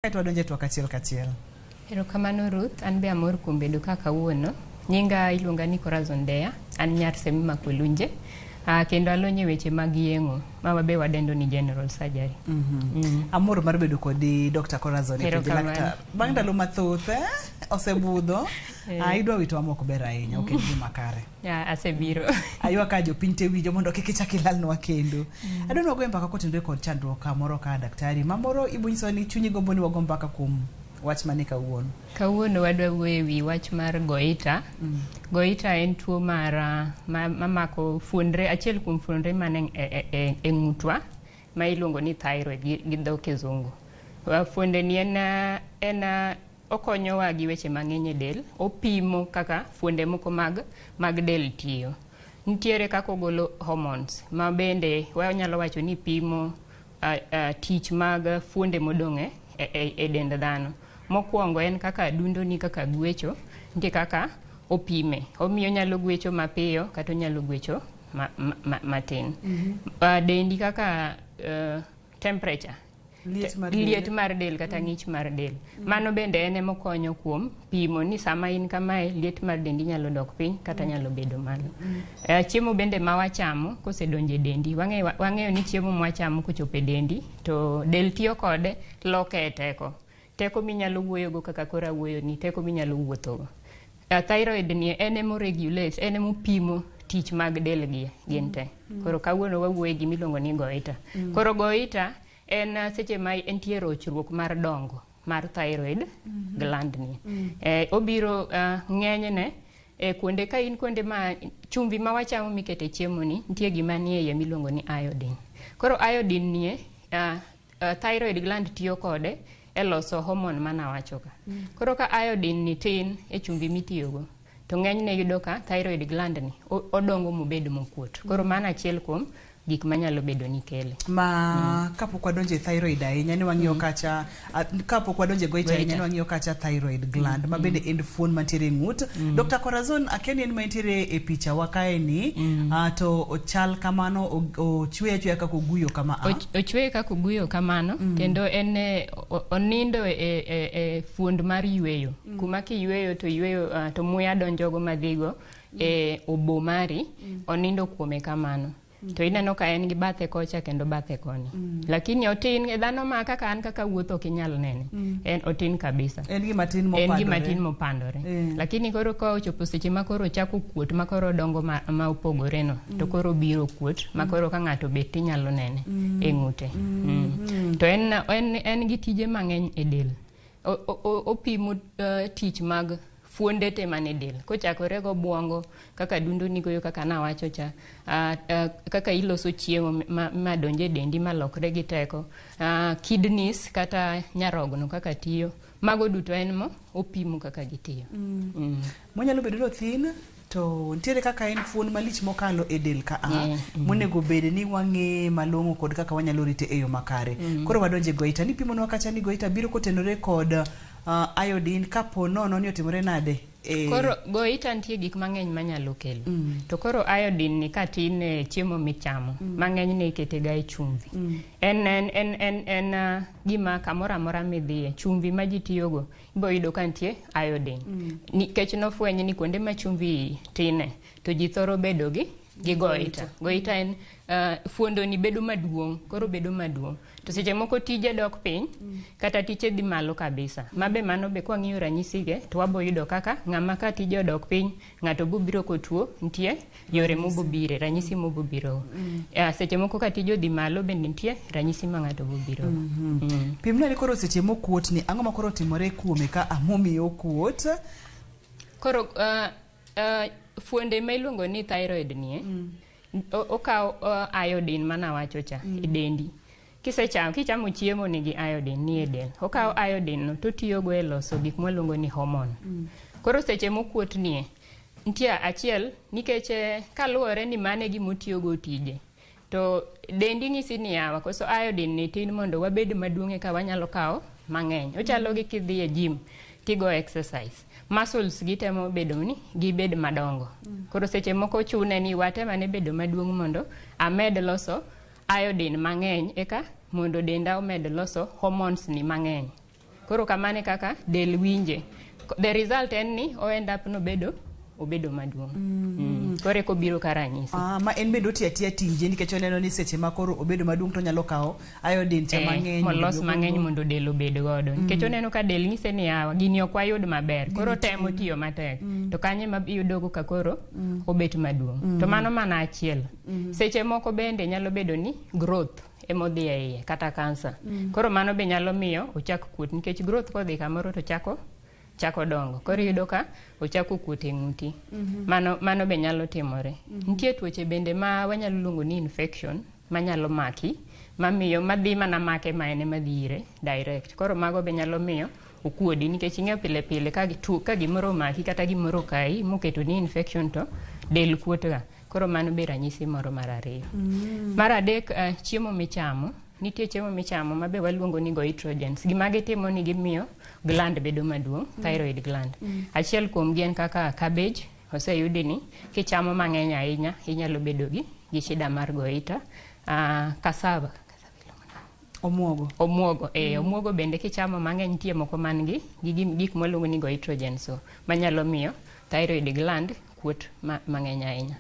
Kaeto wadonjo e twak achiel kachiel. Erokamano Ruth, an be amor kuom bedo ka kawuono. Nyinga iluonga ni Corazon Deya, an nyar Semima Kwelunje, kendo alony e weche mag yeng'o ma wabe wadendo ni general surgery. Amor mar bedo kodi Dr. Corazon e penj Erokamano. laktar. Bang' ndalo mathoth osebudho, idwa witowa mok ber ahinya, ok en gima kare. Ya, asebiro. Aywa ka jopiny te winjo mondo kik ichak ilalnwa kendo. Adwa ni wagoye mbaka kotenore kod chandruok kamoro ka daktari. Mamoro ibo nyisowa ni chunyi gombo ni wago mbaka kuom wach mane kawuono. Kawuono wadwa wuoyo e wi wach mar goita. Goita en tuo mar mamako fuondre, achiel kuom fuondre man e ng'utwa ma iluongo ni thyroid gi dho kizungu. Fuonde ni en okonyowa gi weche mang'eny e del, opimo kaka fuonde moko mag del tiyo. Nitiere kaka ogolo hormones ma bende wanyalo wacho ni pimo tich mag fuonde modong' e dend dhano. Mokwongo en kaka adundo ni kaka gwecho, nitie kaka opime. Omiyo onyalo gwecho mapiyo kata onyalo gwecho matin. Dendi kaka temperature. Liet mar del. Liet mar del kata ng'ich mar del. Mano bende en emokonyo kuom pimo ni sama in kamae liet mar dendi nyalo dok piny kata nyalo bedo malo. Chiemo bende ma wachamo kosedonjo e dendi, wang'eyo ni chiemo mwachamo kochopo e dendi to del tiyo kode loke e teko. Teko minyalo wuoyogo kaka koro awuoyo ni, teko minyalo wuothogo. Thyroid ni en emo regulate, en emopimo tich mag del gi gin te. Koro kawuono wawuoyo e gima iluongo ni goita. Koro goita en seche ma entie rochruok mar dongo mar thyroid gland ni. Obiro ng'enyne e kuonde ka in kuonde ma chumbi ma wachamo mikete chiemo ni nitie gima nie iye miluongo ni iodine. Koro iodine nie thyroid gland tiyo kode e loso hormone manawacho ka. Koro ka iodine ni tin e chumbi mitiyogo to ng'enyne yudo ka thyroid gland ni odongo mobed mokuot. Koro mano achiel kuom gik manyalo bedo ni kele. Ma kapok wadonjo e thyroid ahinya ni wang'iyo kacha, kapok wadonjo e goita ahinya ni wang'iyo kacha thyroid gland ma bende en fuon mantiere e ng'ut. Dr. Corazon akia ni en mantiere e picha wa kae ni to ochal kamano ochwe achweya kaka oguyo kama a. Ochwe kaka oguyo kamano kendo en onindo e fuond mar yweyo. Kuma kiyweyo to yweyo to muya donjogo madhigo e obo mari onindo kuome kamano. To ineno ka en gi bathe kocha kendo bathe koni. Lakini otin e dhano ma kaka an kaka wuotho ok inyal nene. En otin kabisa. En gima tin En mopandore. gima tin mopandore. Lakini koro ka ochopo seche ma koro ochako kuot ma koro dongo ma opogore no, to koro biro kuot ma koro ka ng'ato bet tinyalo nene e ng'ute. To en gi tije mang'eny e del. Opimo tich mag fuonde te man e del. Kochakore go obwongo, kaka dundo ni goyo kaka nawacho cha, kaka iloso chiemo ma donje e dendi ma lokre gi teko, kidneys kata nyarogno kaka tiyo, mago duto en mo opimo kaka gitiyo. Monyalo bedo ni othin to nitiere kaka en fuon malich mokalo e del ka a, monego bed ni wang'e malong'o kod kaka wanyalo rite e yo makare. Koro wadonje goita. Nipimonwa kacha ni goita biro kotenore kod iodine kapo nono ni otimore nade? Koro goita nitie gik mang'eny manyalo kelo. To koro iodine ni ka tin e chiemo michamo, mang'eny ne ikete ga e chumvi. En gima kamoro amora midhiye, chumvi ma ji tiyogo, ibo yudo ka nitie iodine. Nikech nofweny ni kuonde ma chumvi tine, to ji thoro bedo gi goita. Goita en fuondo ni bedo maduong', koro bedo maduong'. To seche moko tije dok piny, kata tije dhi malo kabisa. Mabe mano be kwang'iyo ranyisige, to wabo yudo kaka ng'ama ka tije odok piny, ng'ato bobiro kotuo, nitie yore mobobire, ranyisi mobobiro. Seche moko ka tije odhi malo bende nitie ranyisi ma ng'ato bobiro. Pimna ni koro seche mokuot ni, ang'o ma koro otimore kuome ka ang'o okuot? Koro fuonde ma iluongo ni thyroid ni, okawo iodine manawacho cha e dendi. Kisechamo, kichamo chiemo nigi iodine ni e del. Okawo iodine no to tiyogo e loso gik mwaluongo ni hormone. Koro seche mokuot nie, nitie achiel nikech kaluwore ni mano e gima otiyogo tije. To dendi nyisi ni yawa koso iodine ni tin mondo wabed maduong' eka wanyalo kawo mang'eny. Ochalo gi kidhi e gym tigo exercise. Muscles gi temo bedo ni gibed madongo. Koro seche moko chune ni watem ane bedo maduong' mondo amed loso iodine mang'eny eka mondo denda omed loso hormones ni mang'eny. Koro kamano e kaka del winje. The result en ni o end up nobedo obedo maduong'. Koro eka obiro ka ranyisi. Ah, ma en bende otiyo atiya tije nikech oneno ni seche ma koro obedo maduong' to onyalo kawo iodine cha mang'eny molos mondo mang'eny mondo del obed godo nikech oneno ka del nyise ni yawa gini ok wayud maber, koro temo tiyo matek to kanyo ema iyudogo ka koro obet maduong'. To mano mana achiel. Seche moko bende nyalo bedo ni growth emodhi e iye kata kansa. Koro mano be nyalo miyo ochak kuot nikech growth kodhi kamoro to chako dongo. Koro iyudo ka ochako kuot e ng'uti. Mano be nyalo timore. Nitie tuoche bende ma wanyalo luongo ni infection manyalo maki, mamiyo madhi mana make ma en ema dhi ire direct. Koro mago be nyalo miyo okuodi nikech ing'eyo pile pile ka gimoro omaki kata gimoro okayi moketo ni infection to del kuot ga. Koro mano be ranyisi moro mar ariyo. Mar adek, chiemo michamo. Nitie chiemo michamo ma be waluongo ni goitrogens. Gima gitimo ni gimiyo gland bedo maduong', thyroid gland. Achiel kuom gi en kaka cabbage, oseyudi ni kichamo mang'eny ahinya inyalo bedo gi shida mar goiter. Cassava, Omuogo. Omuogo, omuogo bende kichamo mang'eny nitie moko man gi gik mwaluongo ni goitrogens, so manyalo miyo thyroid gland kuot mang'eny ahinya.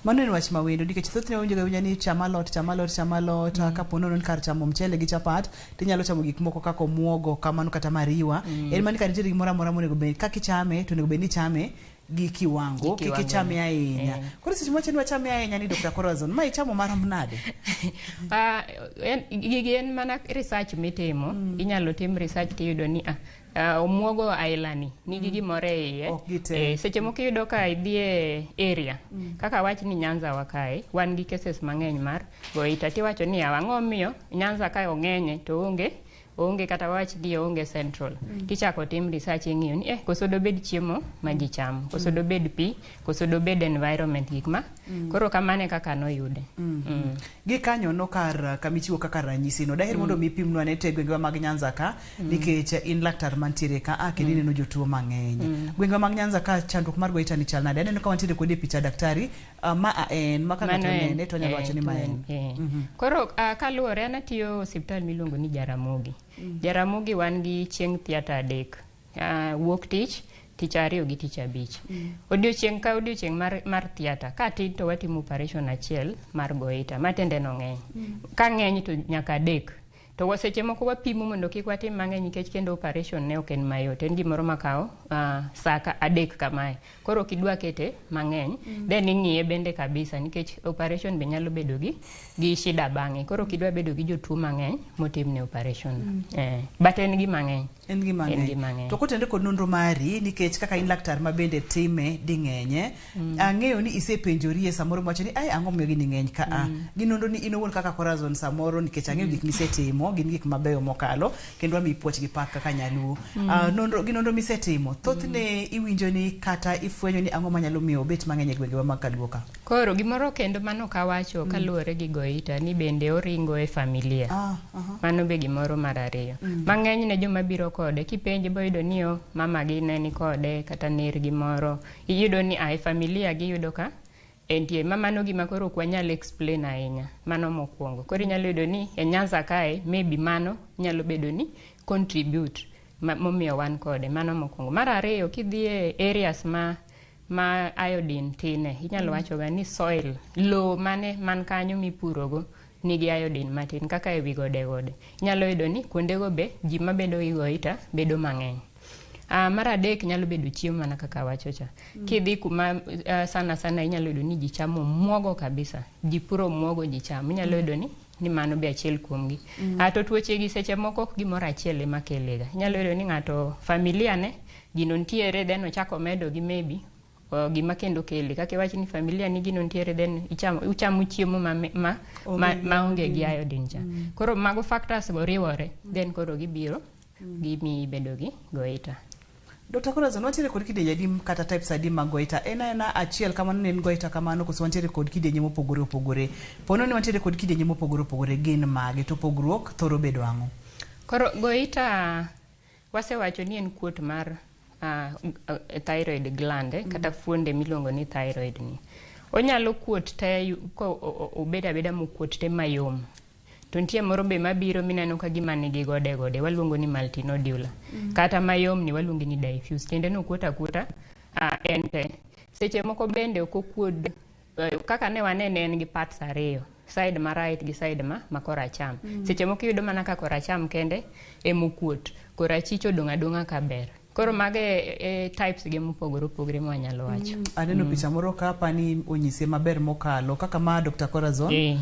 Mano en wach mawendo nikech thothne wawinjo ga awinja ni cham alot, cham alot, cham alot. Kapo nono ni kar chamo mchele gi chapat tinyalo chamo gik moko kaka omuogo kamano kata mariwa. En mana ni ka nitiere gimoro amora monego bed kaka ichame to onego bed ni ichame gi kiwango, Gi kik kiwango ichame ne. ahinya. Koro seche mwacho ni wachame ahinya ni Dr. Corazon, ma ichamo marom nade? Gigi en mana research mitimo. Inyalo tim research tiyudo ni omuogo aila ni nigi gimoro e iye. Ok gite. Seche moko iyudo ka idhi e area kaka wach ni Nyanza wa kae wan gi cases mang'eny mar goiter, tiwacho ni yawa ang'o miyo Nyanza kae ong'enye to onge kata wach ni onge central. Tichako tim research ing'iyo ni koso dobed chiemo ma ji chamo, koso dobed pi, koso dobed environment, gik ma koro kamano e kaka noyude. Gi kanyo no kar kamichiwo kaka ranyisi no daher mondo mi pimnwa ne te gwengewa mag Nyanza ka nikech in laktar mantiere ka a kendo ineno jotuo mang'eny. Gwengewa mag Nyanza ka chandruok mar goiter ni chal nade? Aneno ka wantiere kode e picha daktari, ma a en ma ka ng'ato Mano en, onene to onyalo wacho ni ma to en. Koro kaluwore an atiyo osiptal miluongo ni Jaramogi. Jaramogi wan gi chieng' theatre adek. Wuok tich, tich ariyo gi tich abich. Odiochieng' ka odiochieng' mar theatre, ka tin to watimo operation achiel mar goiter, matiende no ng'eny. Ka ng'eny to nyaka adek. To seche moko wapimo mondo kik watim mang'eny nikech kendo operation ne ok en mayot. En gimoro makawo saa adek kamae. Koro ok idwa kete mang'eny. Then ing'iye bende kabisa nikech operation be nyalo bedo gi shida bang'e. Koro ok idwa bedo gi jotuo mang'eny motimne operation. But en gi mang'eny. En gi En mang'eny. gi mang'eny. To kotenore kod nonro mari nikech kaka in laktar ma bende time ding'enye, ang'eyo ni isepenjorie samoro miwacho ni ai ang'o momiyo gini ng'eny ka a. Gi nonro ni in owuon kaka Corazon samoro nikech ang'eyo gik misetimo gin gik mabeyo mokalo kendo wamiyi puoch gi pak kaka nyaluo. Nonro gi nonro misetimo thothne iwinjo ni kata ifwenyo ni ang'o manyalo miyo obet mang'eny e gwengewa mag kaluo ka. Koro gimoro kendo mano ok awacho kaluwore gi goiter ni bende oringo e familia. Mano be gimoro mar ariyo. Mang'eny ne joma biro kode kipenje boyudo ni o mama gi ne ni kode kata nergi moro. Iyudo ni e familia giyudo ka entie ma mano gima koro ok wanyal explain ahinya. Mano mokwongo. Koro inyalo yudo ni e Nyanza kae maybe mano nyalo bedo ni contribute momiyo wan kode. Mano mokwongo. Mar ariyo kidhi e areas ma iodine tine inyalo wacho ga ni soil lowo mane man kanyo mipurogo nigi iodine matin kaka ewi gode gode. Inyalo yudo ni kuondego be ji mabedo gi goiter bedo mang'eny. Mar adek nyalo bedo chiemo mana kaka awacho cha. Kidhi kuma sana sana inyalo yudo ni ji chamo muogo kabisa. Ji puro muogo ji chamo. Inyalo yudo ni mano be achiel kuomgi. To tuoche gi seche moko ok gimoro achiel ema kelega. Inyalo yudo ni ng'ato familia ne gino nitiere then ochako omedo gi maybe gima kendo kele. Kaka iwach ni familia ni gino nitiere then uchamo chiemo ma onge gi iodine cha. Koro mago factors go riwore then koro gibiro gimiyi bedo gi goiter. Dr. Corazon, wantiere kod kidienje adi kata types adi mag goiter? En aena achiel kamano ne en goiter kamano koso wantiere kod kidienje mopogore opogore? Pono ni wantiere kod kidienje mopogore opogore gin mage to pogruok thoro bedo ang'o? Koro goiter wasewacho ni en kuot mar thyroid gland kata fuonde miluongo ni thyroid ni. Onyalo kuot te ko obed abeda mokuot te mayom. To nitie moro be mabiro mineno ka gima nigi gode gode, waluongo ni multinodular. Kata mayom ni waluongo ni diffuse. Tiende ni okuot akuota en te. Seche moko bende ok okuod kaka ne wanene en gi parts ariyo, side ma right gi side ma koracham. Seche moko iyudo mana ka koracham kende emokuot, korachich odong' adong'a ka ber. Koro mago e types ge mopogore opogore ma wanyalo wacho. Aneno picha moro ka apani onyise maber mokalo kaka ma Dr. Corazon.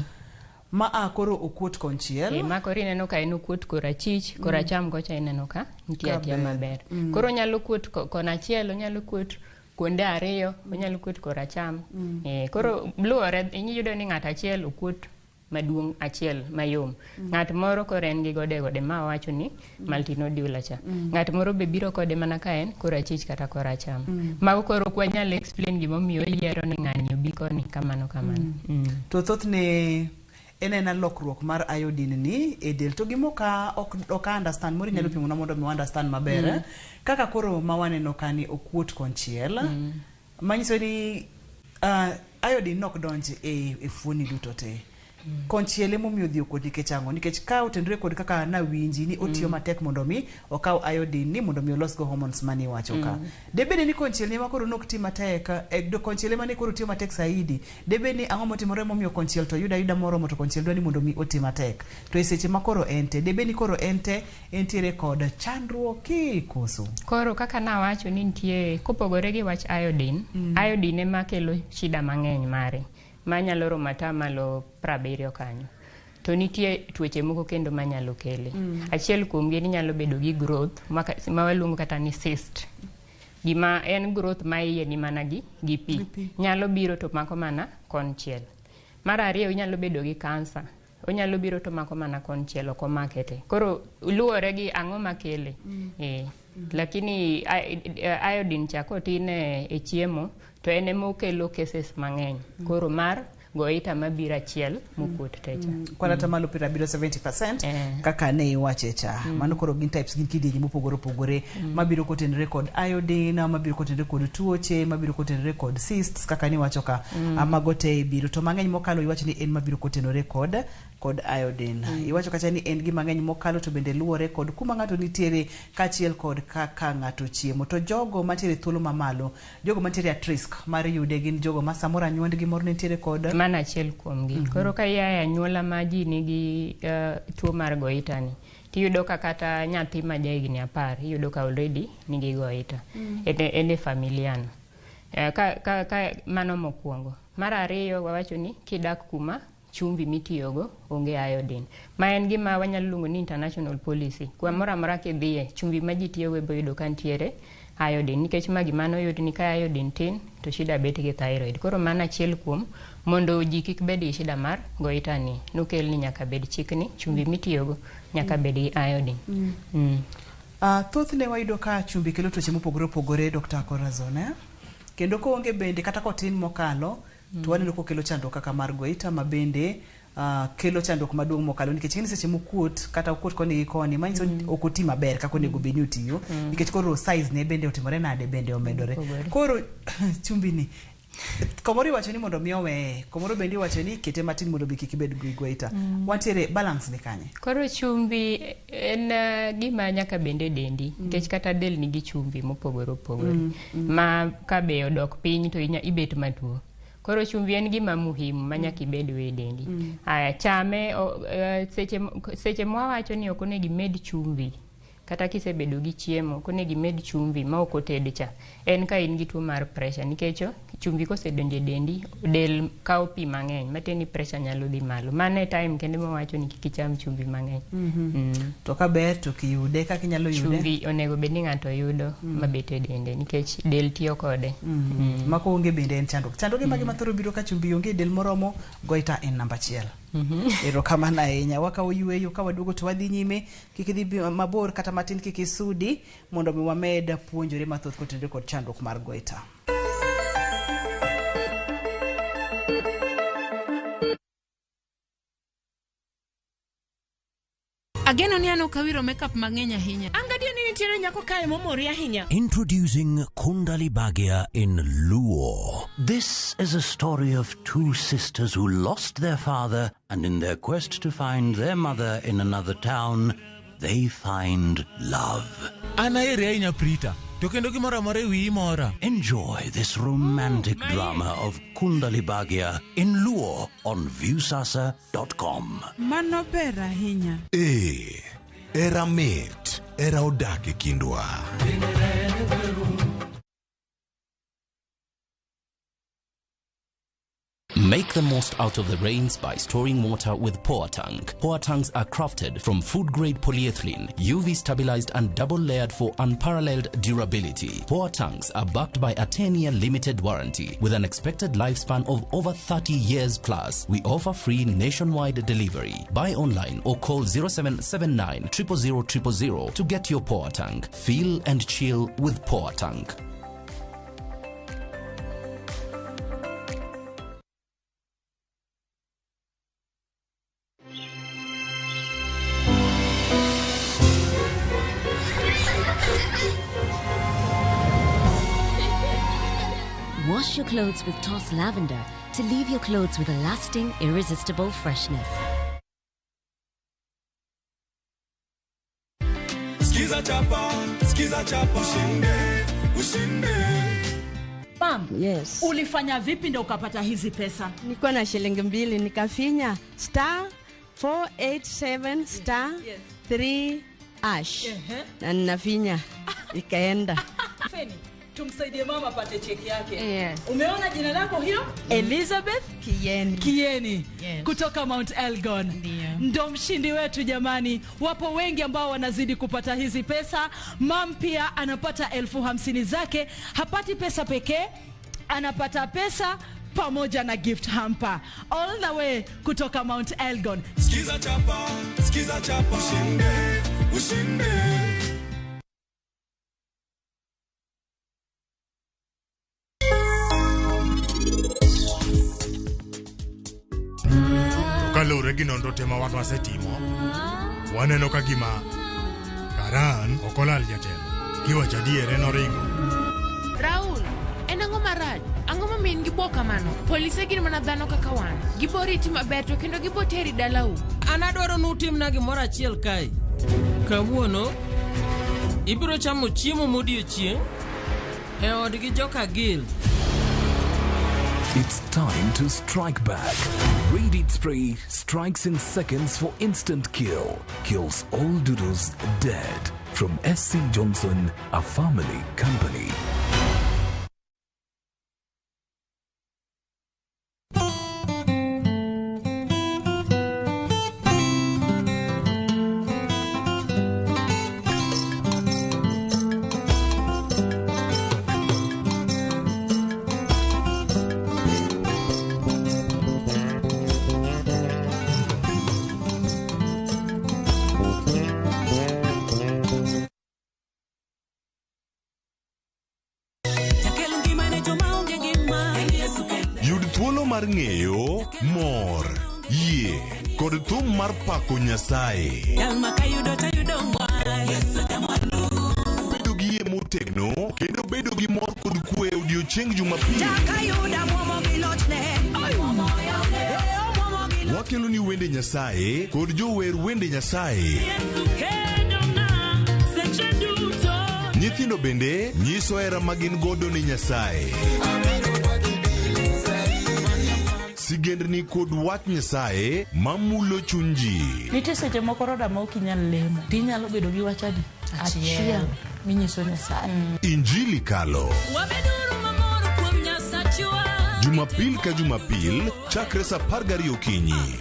Ma a koro okuot konchiel. Ma koro ineno ka en okuot korachich, koracham kocha ineno ka nitie atiya maber. Koro onyalo kuot konachiel, onyalo kuot kuonde ariyo, onyalo kuot koracham. Koro luwore, iyudo ni ng'ato achiel okuot maduong' achiel mayom. Ng'at moro koro en gi gode gode ma wawacho ni multinodular cha. Ng'at moro be biro kode mana ka en korachich kata koracham. Mago koro ok wanyal explain gimomiyo oyiero ni ng'ani obi koni kamano kamano. To thothne en ena lokruok mar iodine ni e del to gimoka ok understand moro inyalo pimona mondo mi understand maber. Kaka koro ma waneno kani okuot konchiel. Manyiso ni iodine nok donj e fuoni duto te. Konchiel emomiyo odhi okuot nikech ang'o? Nikech ka otenore kod kaka nawinji ni otiyo matek mondo mi okaw iodine ni mondo mi olos go hormones mane iwacho ka. Debed ni konchiel ema koro nok ti matek, konchiel ema ne koro tiyo matek saidi. Debed ni ang'o motimore momiyo konchiel to yuda ayuda moromo to konchiel dwa ni mondo mi oti matek. To e seche ma koro en te, debed ni koro en te entiere kod chandruok ki koso? Koro kaka nawacho ni nitie kopogore gi wach iodine, iodine ema kelo shida mang'eny mare manyalo romo atamalo 70 kanyo. To nitie tuoche moko kendo manyalo kele. Achiel kuomgi ni nyalo bedo gi growth ma waluongo kata ni cyst. Gima en growth ma iye ni mana gi pi. Nyalo biro to mako mana konchiel. Mar ariyo inyalo bedo gi kansa. Onyalo biro to mako mana konchiel ok omake te. Koro luwore gi ang'o makele. Lakini iodine cha kotin e chiemo to en ema okelo cases mang'eny. Koro mar goita mabiro achiel mokuot te cha. Kwan atamalo 70 70% kaka ne iwache cha. Mano koro gin types, gin kidienje mopogore opogore mabiro kotenore kod iodine, mabiro kotenore kod tuoche, mabiro kotenore kod cysts kaka niwacho ka. Mago te biro to mang'eny mokalo iwacho ni en mabiro kotenore kod iodine. Iwacho kacha ni en gima ng'eny mokalo to bende luwore kod kuma ng'ato nitiere kaachiel kod kaka ng'ato chiemo. To jogo mantiere thuolo mamalo, jogo mantiere at risk mar yude gin jogo ma samoro anyuondgi moro nitiere kod Mano achiel kuomgi. Koro ka ia e anyuola ma ji nigi tuo mar goita ni, tiyudo ka kata nyathi ma ja higni 10 iyudo ka already nigi goita. En e familia no. Ka mano mokwongo. Mar ariyo wawacho ni kidak kuma chumbi mitiyogo onge iodine. Ma en gima wanyalo luongo ni international policy. Kamoro amora kidhiye, chumbi ma ji tiyogo ibo yudo ka nitiere iodine. Nikech ma gima noyud ni ka iodine tin to shida bet gi thyroid. Koro mano achiel kuom mondo ji kik bed gi shida mar goita ni. Nokel ni nyaka bed chik ni chumbi mitiyogo nyaka bed gi iodine. Thothne wayudo ka chumbi kelo tuoche mopogore opogore Dr. Corazon, eh? Kendo koonge bende kata kotin mokalo to waneno kokelo chandruok kaka mar goita ma bende kelo chandruok maduong' mokalo nikech ing'e ni seche mokuot kata okuot koni gi koni manyiso ni ok oti maber kaka onego bed ni otiyo nikech koro size ne bende otimore nade bende omedore. Koro chumbi ni komoro iwacho ni mondo mi oweye, komoro bende iwacho ni kete matin mondo mi kik ibed gi goita. Wantiere balance ni kanye? Koro chumbi en gima nyaka bende dendi nikech kata del nigi chumbi mopogore opogore ma ka be odok piny to ibet matuo. Koro chumbi en gima muhimu ma nyaka ibed go e dendi. Aya chame seche mwawacho ni ok onego imed chumbi kata kisebedo gi chiemo ok onego imed chumbi ma ok oted cha. En ka in gi tuo mar pressure nikech chumbi kosedonjo e dendi del kawo pi mang'eny matiende ni pressure nyalo dhi malo. Mano e time kende mawacho ni kik icham chumbi mang'eny. To kaber to kiyude kaka inyalo yude. Chumbi onego bed ni ng'ato yudo mabet e dende nikech del tiyo kode. Ma koonge bende en chandruok. Chandruoge mage mathoro biro ka chumbi onge e del moromo, goita en namba 1. Erokamano ahinya. Wakawo yueyo ka waduogo to wadhi nyime. Kik idhi mabor kata matin kik isudi mondo mi wamed puonjore mathoth kotenore kod chandruok mar goita. Ageno ni an ok awiro makeup mang'eny ahinya. An gadier ni nitie nitiere nyako kae momori ahinya. Introducing Kundali Bhagya in Luo. This is a story of two sisters who lost their father, and in their quest to find their mother in another town, they find love. An aheri ahinya Prita, to kendo gimoro amora e wiyi mora. Enjoy this romantic drama of Kundali Bhagya in Luo on Viusasa.com. Mano ber ahinya. Ee, era mit, era odak e kindwa. Make the most out of the rains by storing water with Poa Tank. Poa tanks are crafted from food-grade polyethylene, UV stabilized and double-layered for unparalleled durability. Poa tanks are backed by a 10-year limited warranty with an expected lifespan of over 30 years plus. We offer free nationwide delivery. Buy online or call 0779 000 000 to get your Poa Tank. Feel and chill with Poa Tank. Wash your clothes with Toss Lavender to leave your clothes with a lasting, irresistible freshness. Skiza chapa, skiza chapa, ushinde, ushinde. Pam, Yes. ulifanya vipi ndo ukapata hizi pesa? Nilikuwa na shilingi 2 nikafinya star 487 star 3 hash. Na ninafinya ikaenda. Feni, tumsaidie mama apate cheki yake. Yes. Umeona jina lako hiyo? Elizabeth Kieni. Kieni Yes. kutoka Mount Elgon. Ndiyo. Ndo mshindi wetu jamani. Wapo wengi ambao wanazidi kupata hizi pesa. Mam pia anapata 50,000 zake. Hapati pesa pekee, anapata pesa pamoja na gift hamper. All the way kutoka Mount Elgon. Skiza chapa, skiza chapa, ushinde, ushinde. Kaluwore gi nonro te ma wan wasetimo, waneno ka gima Karan ok olal jatelo. Kiwacho adier en oringo. Raul, en ang'o marach? Ang'o momiyo in gi bwok kamano? Polise gin mana dhano kaka wan. Gibo riti maber to kendo gibo teri dalau. An adwaro ni utimna gimoro achiel kae. Kawuono ibiro chamo chiemo modiochieng' e odgi joka Gil. It's time to strike back. Raid Spray strikes in seconds for instant kill. Kills all doodles dead. From SC Johnson, a family company. Yud thuolo mar ng'eyo, mor, yie kod thum mar pako Nyasaye. Bedo gi yie motegno kendo bedo gi mor kod kwe e odiochieng' Jumapil. Wakelo ni wende Nyasaye kod jower wende Nyasaye. Nyithindo bende nyiso hera ma gin godo ne Nyasaye. Sigendni kod wach Nyasaye mamulo chuny ji. Nitie seche moko roda ma ok inyal lemo tinyalo bedo gi wach adi achiel minyiso Nyasaye. Injili kalo. Jumapil ka Jumapil chakre saa 12 okinyi.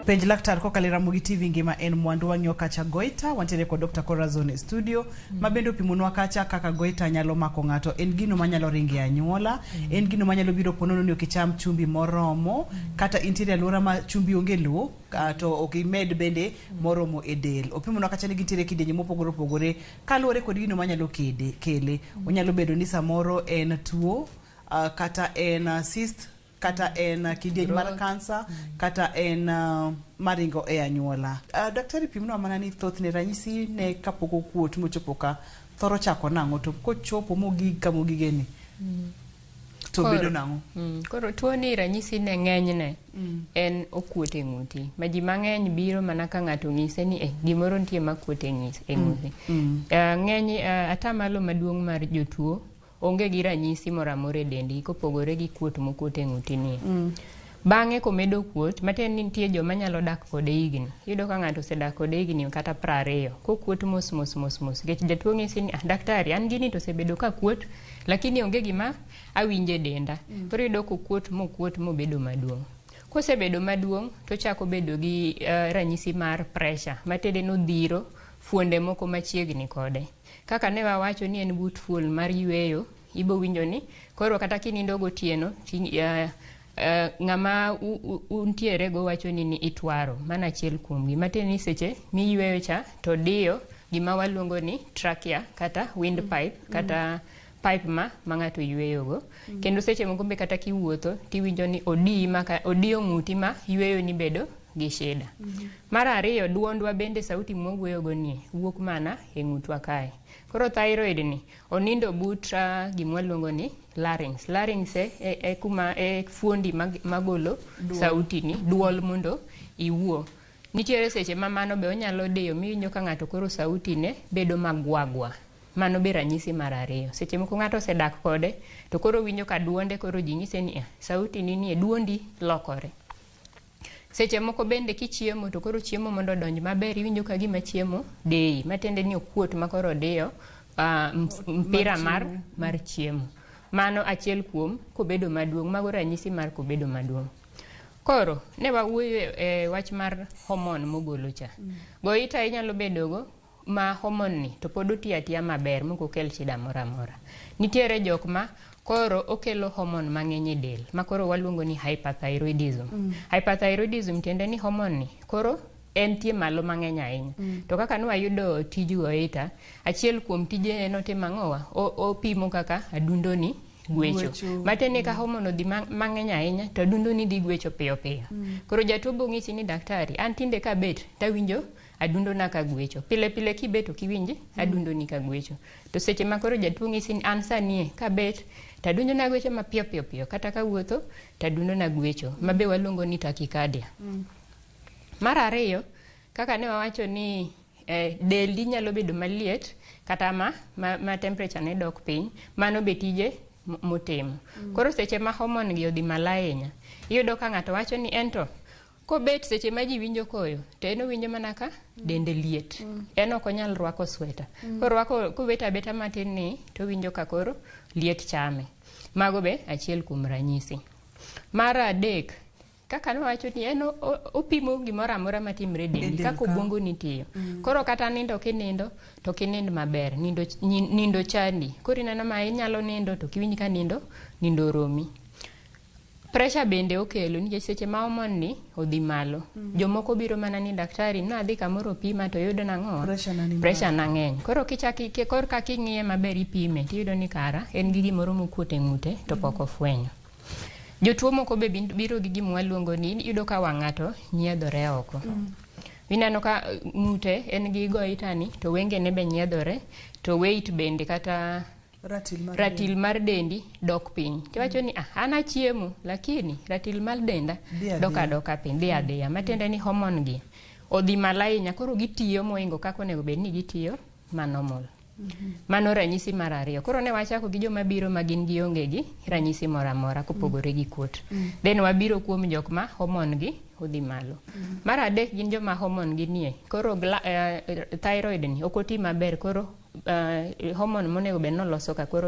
Penj laktar kokalo e Ramogi TV ngima en mwandu wang'iyo kacha goita wantiere kod Dr. Corazon e studio ma bende opimonwa kacha kaka goita nyalo mako ng'ato en gino manyalo ringo e anyuola en gino manyalo biro ponono ni ok icham chumbi moromo kata intiere e alwora ma chumbi onge lowo to ok imed bende moromo e del. Opimonwa kacha ni gintiere kidienje mopogore opogore kaluwore kod gino manyalo kele. Onyalo bedo ni samoro en tuo Kata en cyst, kata en kidieny mar Growth. kansa, kata en maringo e anyuola. Daktari pimnwa mana ni thothne ranyisi ne kapok okuot mochopo ka thoro chako nang'o, to kochopo mogig kamogigeni to bedo nang'o? Koro tuo ni ranyisi ne ng'enyne en okuot e ng'uti. Ma ji mang'eny biro mana ka ng'ato ong'ise ni gimoro nitie makuot e ng'uti. Ng'eny atamalo maduong' mar jotuo onge gi ranyisi moro amora e dendgi kopogore gi kuot mokuot e ng'uti ni. Bang'e komedo kuot, matiende ni nitie joma nyalo dak kode higni. Iyudo ka ng'ato osedak kode higni kata 20, kokuot mos mos mos mos. Nikech jatuo ng'isi ni, daktari, an gini to osebedo ka kuot, lakini onge gima awinjo e denda. Koro iyudo kokuot mokuot mobedo maduong'. Kosebedo maduong', tochako bedo gi ranyisi mar pressure, matiende ni odhiro fuonde moko machiegni kode. Kaka ne wawacho ni en but fuon mar yweyo, ibo winjo ni koro kata kinindo gotieno, ng'ama untiere go wacho ni itwaro, mano achiel kuomgi. Matiende ni seche miyweyo cha to diyo gima waluongo ni trachea kata windpipe kata pipe ma ng'ato yweyogo. Kendo seche moko be kata kiwuotho tiwinjo ni odiyi ma odiyo ng'uti ma yweyo ni bedo gi shida. Mar ariyo, duondwa bende sauti mwawuoyogo ni wuok mana e ng'utwa kae. Koro thyroid ni onindo but gima waluongo ni larynx. Larynx e kuma e fuondi magolo sauti ni, duol mondo iwuo. Nitiere seche ma mano be onyalo diyo miwinjo ka ng'ato koro sauti ne bedo magwagwa. Mano be ranyisi mar ariyo. Seche moko ng'ato osedak kode to koro winjo ka duonde koro ji nyise ni sauti ni nie duondi lokore. Seche moko bende kichiemo to koro chiemo mondo odonj maber iwinjo ka gima chiemo deyi, matiende ni okuot ma koro diyo mpira mar chiemo. Mano achiel kuom kobedo maduong', mago ranyisi mar kobedo maduong'. Koro ne wawuoyo e wach mar hormone mogolo cha. Goita inyalo bedogo ma hormone ni to pod otiyo atiya maber mok okel shida moro amora. Nitiere jok ma koro okelo hormone mang'eny e del ma koro waluongo ni hyperthyroidism. Hyperthyroidism tiende ni hormone ni koro entie malo mang'eny ahinya. To kaka ne wayudo tij goita, achiel kuom tije en otimo ang'owa? Opimo kaka adundo ni gwecho. Matiende ni ka hormone odhi mang'eny ahinya to adundo ni dhi gwecho piyo piyo. Koro jatuo bo ng'isi ni daktari, an tinde kabet tawinjo adundo na ka gwecho. Pile pile kibet ok iwinj adundo ni ka gwecho. To seche ma koro jatuo ng'isi ni an sani kabet to adundo na gwecho mapiyo piyo piyo, kata kawuotho to adundo na gwecho, ma be waluongo ni tachycardia. Mar ariyo, kaka ne wawacho ni dendi nyalo bedo maliet kata ma temperature ne dok piny, mano be tije motimo. Koro seche ma hormone gi odhi malo ahinya, iyudo ka ng'ato wacho ni ento kobet seche ma ji winjo koyo to en owinjo mana ka dende liet. En ok onyal rwako sweta. Korwako kobet abeta matin ni to owinjo ka koro liet chame. Mago be achiel kuom ranyisi. Mar adek, kaka nowacho ni en opimo gimoro amora matimre e dendi, kaka obwongo ni tiyo. Koro kata nindo kinindo to kinind maber, nindo chandi. Koro ineno ma inyalo nindo to kiwinj ka nindo oromi. Pressure bende okelo nikech seche ma hormone ni odhi malo. Jomoko biro mana ni daktari nadhi kamoro pima to yudo nang'o? Pressure na ng'eny. Koro korka king'iye maber ipime tiyudo ni kara en gi gimoro mokuot e ng'ute to pok ofwenyo. Jotuo moko be biro gi gima waluongo ni iyudo ka wang' ng'ato nyiedhore oko. Ineno ka ng'ute en gi goita ni to wengene be nyiedhore to weight bende kata ratil mar dendi dok piny. Tiwacho ni an achiemo lakini ratil mar denda dok adoka piny, dhi adhiya. Matiende ni hormone gi odhi malo ahinya, koro gitiyo moingo kaka onego bed ni gitiyo ma normal. Mano ranyisi mar ariyo. Koro ne wachako gi joma biro ma gin gionge gi ranyisi moro amora kopogore gi kuot. Then wabiro kuom jok ma hormone gi odhi malo. Mar adek gin joma hormone gi nie. Koro thyroid ni ok oti maber, koro hormone monego bed noloso ka koro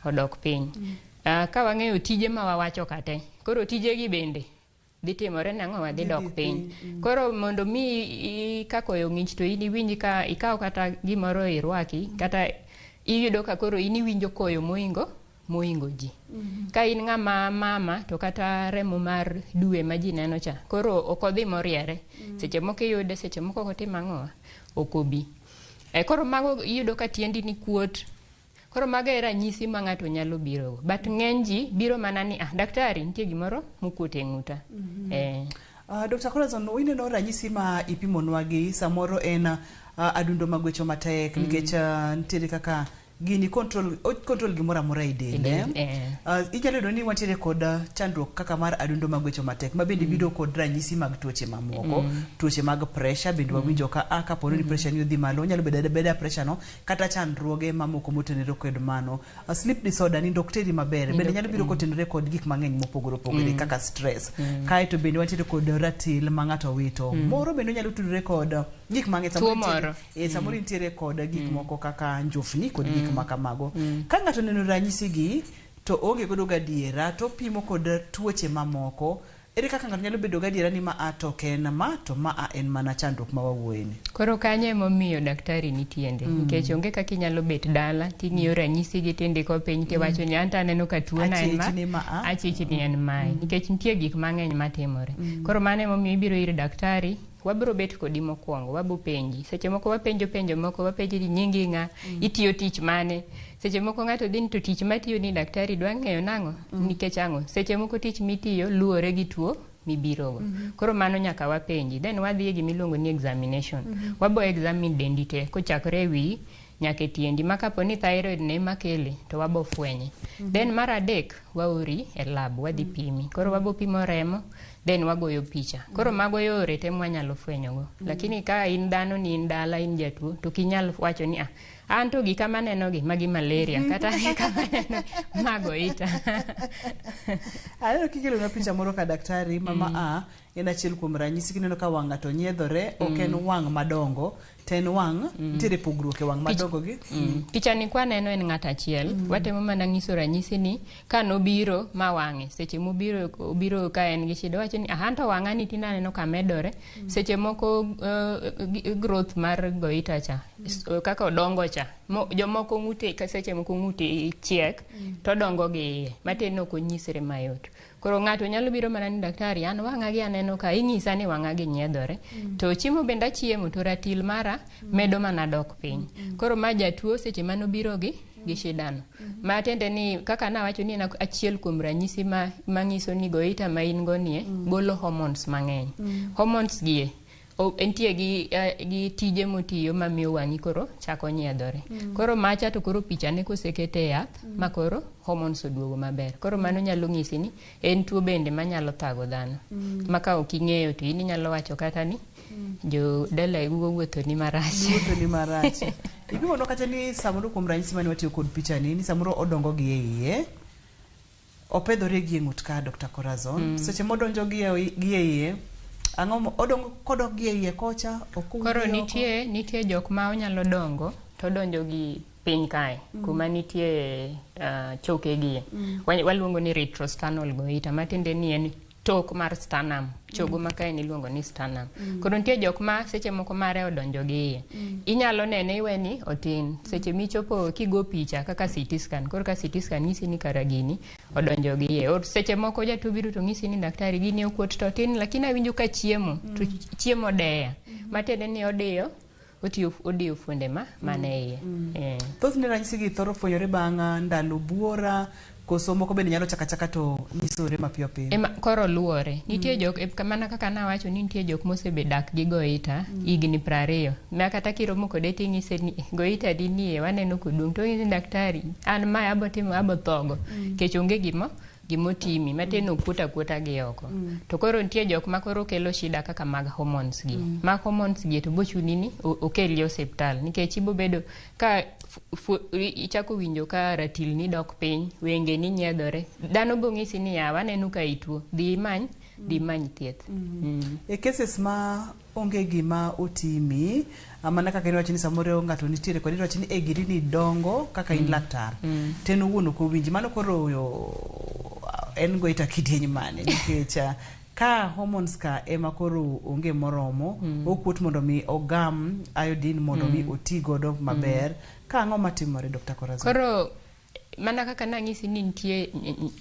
odok piny. Ka wang'eyo tije ma wawacho kate, koro tijegi bende dhi timore nang'o? Wadhi dok piny. Koro mondo mi ka koyo ng'ich to in iwinj ka ikaw kata gimoro irwaki, kata iyudo ka koro in iwinjo koyo moingo ji. Ka in ng'ama mama to kata remo mar dwe ma ji neno cha, koro ok odhi moriere. Seche moko iyude, seche moko ok otim ang'o? Ok obi. Koro mago iyudo ka tiendi ni kuot, Koro mago e ranyisi ma ng'ato nyalo birogo. But ng'eny ji biro mana ni ah, daktari nitie gimoro mokuot e ng'uta. Dr. Corazon, ineno ranyisi ma ipimonwa gi samoro en adundo magwecho matek nikech nitiere kaka gini control o control gimoro amora e del. E del, eh. Inyalo yudo ni wantiere kod chandruok kaka mar adundo magwecho matek ma bende biro kod ranyisi mag tuoche mamoko. Tuoche mag pressure bende wawinjo ka kapo ni pressure ni odhi malo onyalo bedo abeda pressure no kata chandruoge mamoko motenore kod mano. Sleep disorder, nindo ok teri maber bende nyalo biro kotenore kod gik mang'eny mopogore opogore kaka stress. Kaeto bende wantiere kod ratil ma ng'ato wito. Moro bende onyalo tudore kod gik mang'eny. Tuo Samoro nitiere- moro. Samoro nitiere kod gik moko kaka njofni kod gik ma kamago. Ka ng'ato oneno ranyisi gi to oonge godo gadiera to opimo kod tuoche mamoko, ere kaka ng'ato nyalo bedo gadiera ni ma a to ok en ma to ma a en mana chandruok ma wawuoye ni? Koro kanyo emomiyo daktari nitiende. Nikech onge kaka inyalo bet dala ting'iyo ranyisi gi tindiko piny tiwacho ni anto aneno ka tuona en ma, Achich ni ma a. achich ni en mae. Nikech nitie gik mang'eny matimore. Koro mano emomiyo ibiro ir daktari, wabiro bet kodi mokwongo, wabo penji. Seche moko wapenjo penjo moko, wapenji ni nyingi ng'a, itiyo tich mane. Seche moko ng'ato dhi ni to tich matiyo ni daktari dwa ng'eyo nang'o, nikech ang'o. Seche moko tich mitiyo luwore gi tuo mibirogo. Koro mano nyaka wapenji. Then wadhi e gimiluongo ni examination. Wabo examine dendi te, kochakore e wiyi nyaka e tiendi. Ma kapo ni thyroid ne ema kele, to wabo fwenye. Then mar adek, waori e lab, wadhi pimi. Koro wabo pimo remo, then wagoyo picha. Koro mago yore te mwanyalo fwenyogo. Lakini ka in dhano ni in dala, in jatuo, to ok inyal wacho ni ah, an to gika maneno gi, magi malaria, kata gika maneno mago ita. Aneno kikelonwa picha moro ka daktari mama a en achiel kuom ranyisi kineno ka wang' ng'ato nyiedhore ok en wang' madongo to en wang' nitiere pogruok e wang' madongo gi. Picha ni kwaneno en ng'ato achiel. Watemo mana nyiso ranyisi ni ka nobiro ma wang'e, seche mobiro obiro ka en gi shida, owacho ni ah, anto wang'a ni tinde aneno ka medore. Seche moko growth mar goita cha, kaka odongo cha, jomoko ng'ute ka seche moko ng'ute chiek to odongo gi iye, matiende ni ok onyisre mayot. Koro ng'ato nyalo biro mana ni daktari, an wang'a gi aneno ka inyisa ni wang'a gi nyiedhore. To chiemo bende achiemo to ratil mara medo mana dok piny. Koro ma jatuo seche manobiro gi shida no. Ma tiende ni kaka nawacho ni en achiel kuom ranyisi manyiso ni goita ma in go nie golo hormones mang'eny. Hormones gie entie gi tije motiyo mamiyo wang'i koro chako nyiedhore. Koro macha to koro pichane kosekete e yath ma koro hormones oduogo maber. Koro mano nyalo nyisi ni en tuo bende manyalo thago dhano. Ma ka ok ing'eyo to in inyalo wacho kata ni jo dala wuotho ni marach. Wuotho ni marach. Ipimonwa kata ni samoro kuom ranyisi mane watiyo kod picha ni samoro odongo gi e iye. Opedhore gi e ng'ut ka Dr. Corazon. Seche modonjo gi e iye, ang'o odongo kodok gi e iye kocha ok Koro nitie jok ma onyalo dongo to odonjo gi piny kae kuma nitie choke gie. Waluongo ni retrosternal goita, matiende ni en tok mar sternum, chogo ma kae niluongo ni sternum. Koro nitie jok ma seche moko mare odonjo gi iye. Inyalo nene iwe ni otin. Seche michopo kigo picha kaka CT scan, koro ka CT scan nyisi ni kara gini odonjo gi iye. Or seche moko jatuo biro to ng'isi ni daktari gini okuot to otin, lakini awinjo ka chiemo, to chiemo deya. Matiende ni odiyo odiyo fuonde ma mane iye. Thothne ranyisi gi thoro fwenyore bang' ndalo buora, koso moko bende nyalo chaka chaka to nyisore mapiyo piyo. Ema koro luwore. Nitie jok mana kaka nawacho ni nitie jok mosebedak gi goita higni 20. Ma kata kiromo kode ting'ise ni goita di nie waneno koduong' to ong'isi ni daktari an mae abo timo abo thogo. Nikech onge gimotimi matin okuot akuota gi oko. To koro nitie jok ma koro kelo shida kaka mag hormones gi. Mag hormones gi to bochuni ni okeli e osiptal nikech ibo bedo ka ichako winjo ka ratil ni dok piny, wenge ni nyiedhore. Dhano bo ng'isi ni yawa aneno ka ituo, dhi imany thieth. E cases ma onge gima otimi, mana kaka iwacho ni samoro ng'ato nitiere kod iwacho ni e giri ni dongo kaka in laktar. To en owuon ok owinji, mano koro en goita kidieny mane nikech ka hormones ka ema koro onge moromo, okuot mondo mi ogam iodine mondo mi oti godo maber. Ka ang'o matimore Dr. Corazon? Koro mana kaka nang'isi ni nitie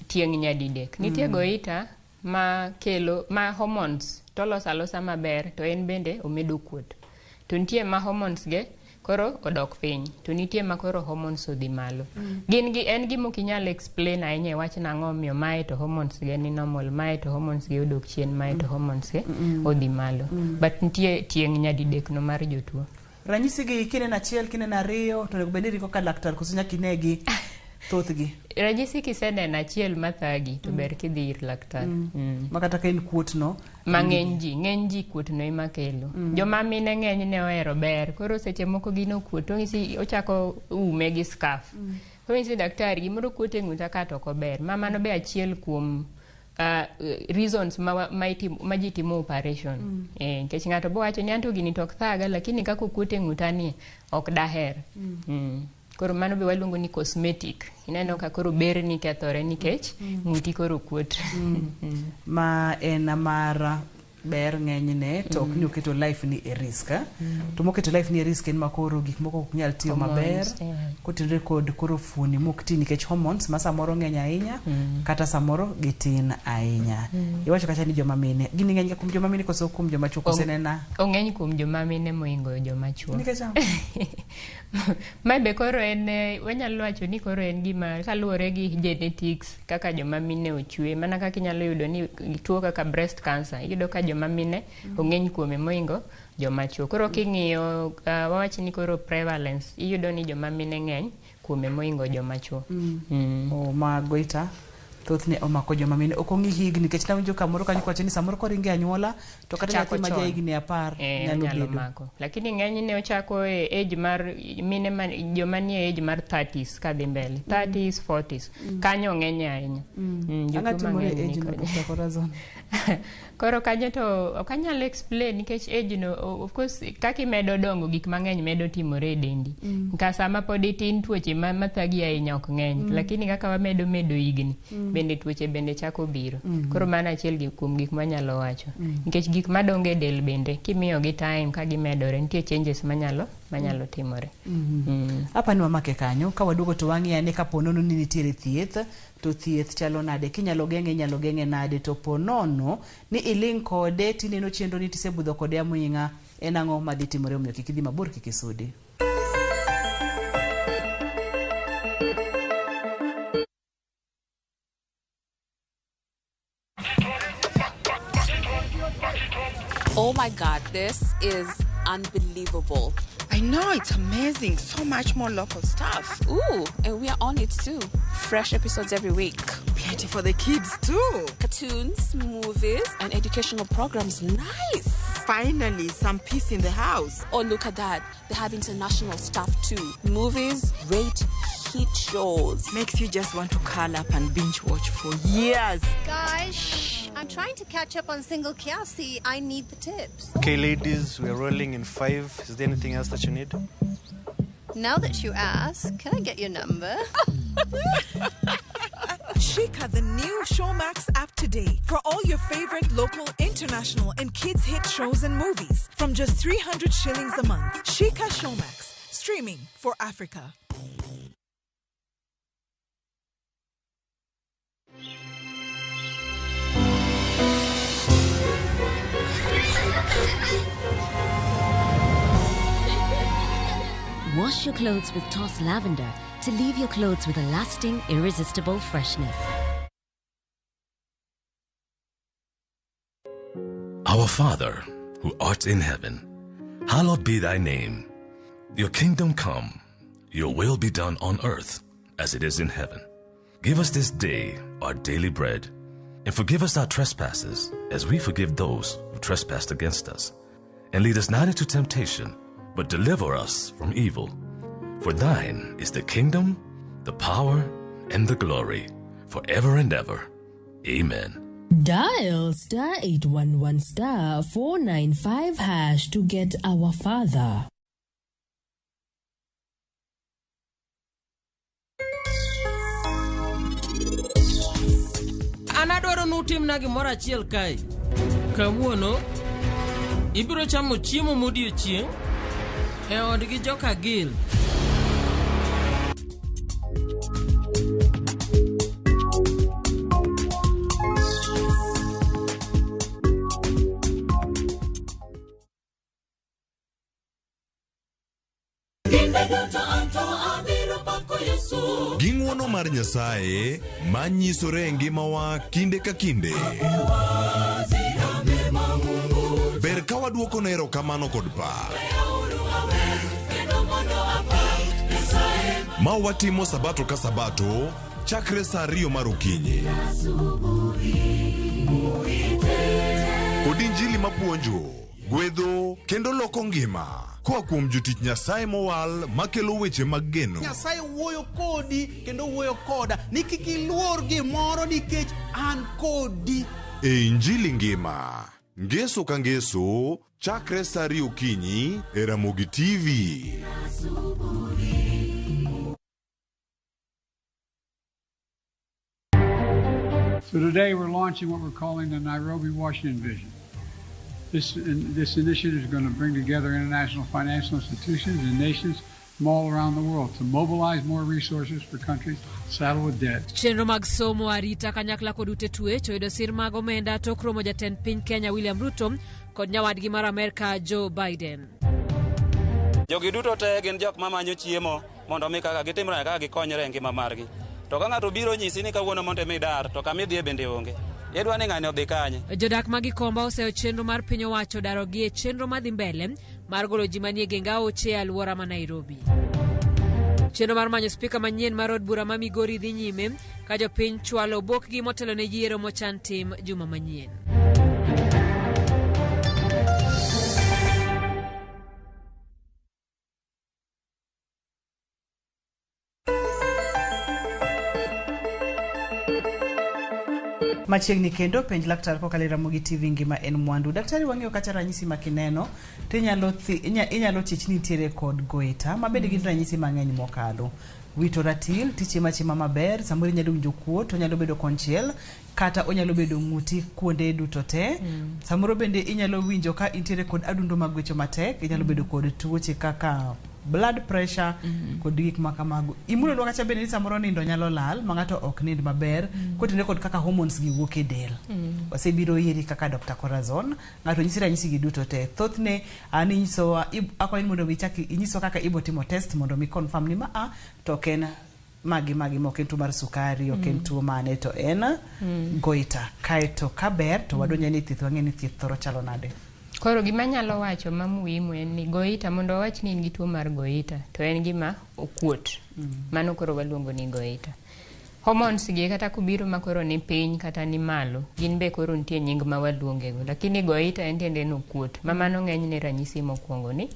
tieng' nyadidek. Nitie goita ma kelo ma hormones to loso alosa maber to en bende omedo kuot. To nitie ma hormones ge koro odok piny to nitie ma koro hormones odhi malo. Gin gi en gima ok inyal explain ahinya e wach nang'o omiyo mae to hormones ge ni normal, mae to hormones ge odok chien, mae to hormones ge odhi malo. But nitie tieng' nyadidek no mar jotuo. Ranyisi gi kineno achiel kineno ariyo to onego bed ni iringo ka laktar koso nyaka inegi thothgi. Ranyisi kiseneno achiel mathagi to ber kidhi ir laktar. Ma kata ka en kuot no. Ma ng'eny ji, ng'eny ji kuot no ema kelo. Joma mine ng'eny ne ohero ber, koro seche moko gino kuot to ong'isi ochako ume gi scarf. Koro ong'isi daktari gimoro kuot e ng'uta ka to ok ober. Ma mano be achiel kuom reasons ma ji timo operation. Nikech ng'ato bo wacho ni anto gini to ok thaga lakini kaka okuot e ng'uta ni ok daher. Koro mano be waluongo ni cosmetic. Ineno ka koro berni kethore nikech ng'uti koro kuot. Ma en mar ber ng'enyne to ok ni oketo life ni e risk. To moketo life ni e risk en ma koro gik moko ok nyal tiyo maber kotenore kod koro fuoni mok ti nikech hormones ma samoro ng'eny ahinya kata samoro gitin ahinya. Iwacho kacha ni joma mine gini ng'eny ga kuom joma mine koso kuom joma chuo koso nena Ong'eny kuom joma mine moingo joma chuo. Nikech ang'o? Mae be koro en wanyalo wacho ni koro en gima kaluwore gi genetics kaka joma mine ochwe mana kaka inyalo yudo ni tuo kaka breast cancer iyudo ka joma mine ong'eny kuome moingo joma chuo. Koro king'iyo wawach ni koro prevalence iyudo ni joma mine ng'eny kuome moingo joma chuo. Oh, ma goita thothne omako joma mine ok ong'i higni nikech nawinjo kamoro kanyo kowacho ni samoro koringo e anyuola to kata Chako nyathi ma chon. jahigni 10 nyalo onyalo bedo. mako. Lakini ng'enyne ochako e age mar mine ma, joma nie age mar 30s kadhi mbele. 30s, 40s. Kanyo ong'eny ahinya. Ang'o Jotuo timore e mang'eny age no ni kod- Dr. Corazon? Koro kanyo to ok anyal explain nikech age no of course kaka imedo dongo gik mang'eny medo timore e dendi. Ka sama pod itin tuoche mathagi ahinya ok ng'eny. Lakini kaka wamedo medo higni bende tuoche bende chako biro. Koro mano achiel kuom gik manyalo wacho. Nikech gik madongo e del bende kimiyogi time ka gimedore nitie changes manyalo timore. Apa ni wamake kanyo ka waduogo to wang'i ane kapo nono ni nitiere thieth to thieth chalo nade kinyalo geng'e inyalo geng'e nade to po nono ni iling' kode tineno chenro ni tisebudho kode aming'a en ang'o madhi timore omiyo kik idhi mabor kik isudi. Oh my God, this is unbelievable. I know, it's amazing. So much more local stuff. Ooh, and we are on it too. Fresh episodes every week. Plenty for the kids too. Cartoons, movies, and educational programs. Nice. Finally, some peace in the house. Oh, look at that. They have international stuff too. Movies, great hit shows. Makes you just want to curl up and binge watch for years. Guys, shh. I'm trying to catch up on Single Kiasi. I need the tips. Okay, ladies, we're rolling in 5. Is there anything else that you need? Now that you ask, can I get your number? Shika the new Showmax app today for all your favorite local, international, and kids hit shows and movies from just 300 shillings a month. Shika Showmax, streaming for Africa. Wash your clothes with Toss Lavender to leave your clothes with a lasting, irresistible freshness. Our Father, who art in heaven, hallowed be thy name. Your kingdom come, your will be done on earth as it is in heaven. Give us this day our daily bread, and forgive us our trespasses as we forgive those who trespass against us. And lead us not into temptation, but deliver us from evil. For thine is the kingdom, the power, and the glory, forever and ever. Amen. Dial star 811 star 495 hash to get our father. An adwaro nutimna gimoro achiel kae. Kawuono ibiro chamo chiemo modiochieng' e odgi joka Gil. Gi ng'wono mar Nyasaye ma nyisore e ngimawa kinde ka kinde. Ber ka waduokone erokamano kod pak. Ma watimo sabato ka sabato chakre saa 2 mar okinyi. Kod injili mapuonjo, gwedho kendo loko ngima koa kuom jotich Nyasaye mowal makelo weche mag geno. Nyasaye wuoyo kodi kendo wuoyo koda ni kik iluor gimoro nikech an kodi. E Injili ngima, ngeso ka ngeso, chakre saa 2 okinyi e Ramogi TV. So today we're launching what we're calling the Nairobi Washington Vision. This initiative is going to bring together international financial institutions and nations from all around the world to mobilize more resources for countries saddled with debt. Chenro mag somo arita kanyakla kod ute twech oyudo sir mag omenda tok romo jatend piny Kenya William Ruto kod nyawadgi mar Amerka Joe Biden. Jogi duto te gin jok mamanyo chiemo mondo mi kaka gitimre kaka gikonyre e ngima margi. To ka ng'ato biro nyisi ni kawuono mondo imi dar to kama idhiye bende onge. Idwa ni ng'ani odhi kanye? Jodak ma Gikomba oseyo chenro mar piny owacho darogi e chenro madhi mbele mar golo ji manie geng aoche e alwora ma Nairobi. Chenro mar manyo spika manyien mar od bura ma Migori dhi nyime ka jopiny chwalo obokgi motelo ne yiero mochan tim juma manyien. Machiegni kendo penj laktar kokalo e Ramogi TV ngima en mwandu. Daktari wang'iyo kata ranyisi ma kineno to inyalo chich ni nitiere kod goita ma bende gin ranyisi mang'eny mokalo. Wito ratil, tichiemo achiema maber, samoro inyalo winjo kuot, onyalo bedo konchiel kata onyalo bedo ng'uti kuonde duto te. Samoro bende inyalo winjo ka intiere kod adundo magwecho matek, inyalo bedo kod tuoche kaka blood pressure kod gik ma kamago. Imulonwa kacha bende ni samoro nindo nyalo lal ma ng'ato ok nind maber kotenore kod kaka hormones gi wuok e del. Wasebiro iri kaka Dr. Corazon, ng'ato nyisi ranyisi gi duto te. Thothne an inyisowa akwayi ni mondo ichak inyiswa kaka ibo timo test mondo mi confirm ni ma a to ok en magi ma ok en tuo mar sukari, ok en tuo mane to en goita. Kaeto kaber to wadonjo ni thieth wang'e ni thieth thoro chalo nade. Koro gima anyalo wacho ma muhimu en ni goita mondo wawach ni in gi tuo mar goita to en gima okuot. Mano koro waluongo ni goita. Hormones gi kata kubiro ma koro ni piny kata ni malo, gin be koro nitie nying ma waluongego. Lakini goita en tiende ni okuot. Ma mano ng'enyne ranyisi mokwongo ni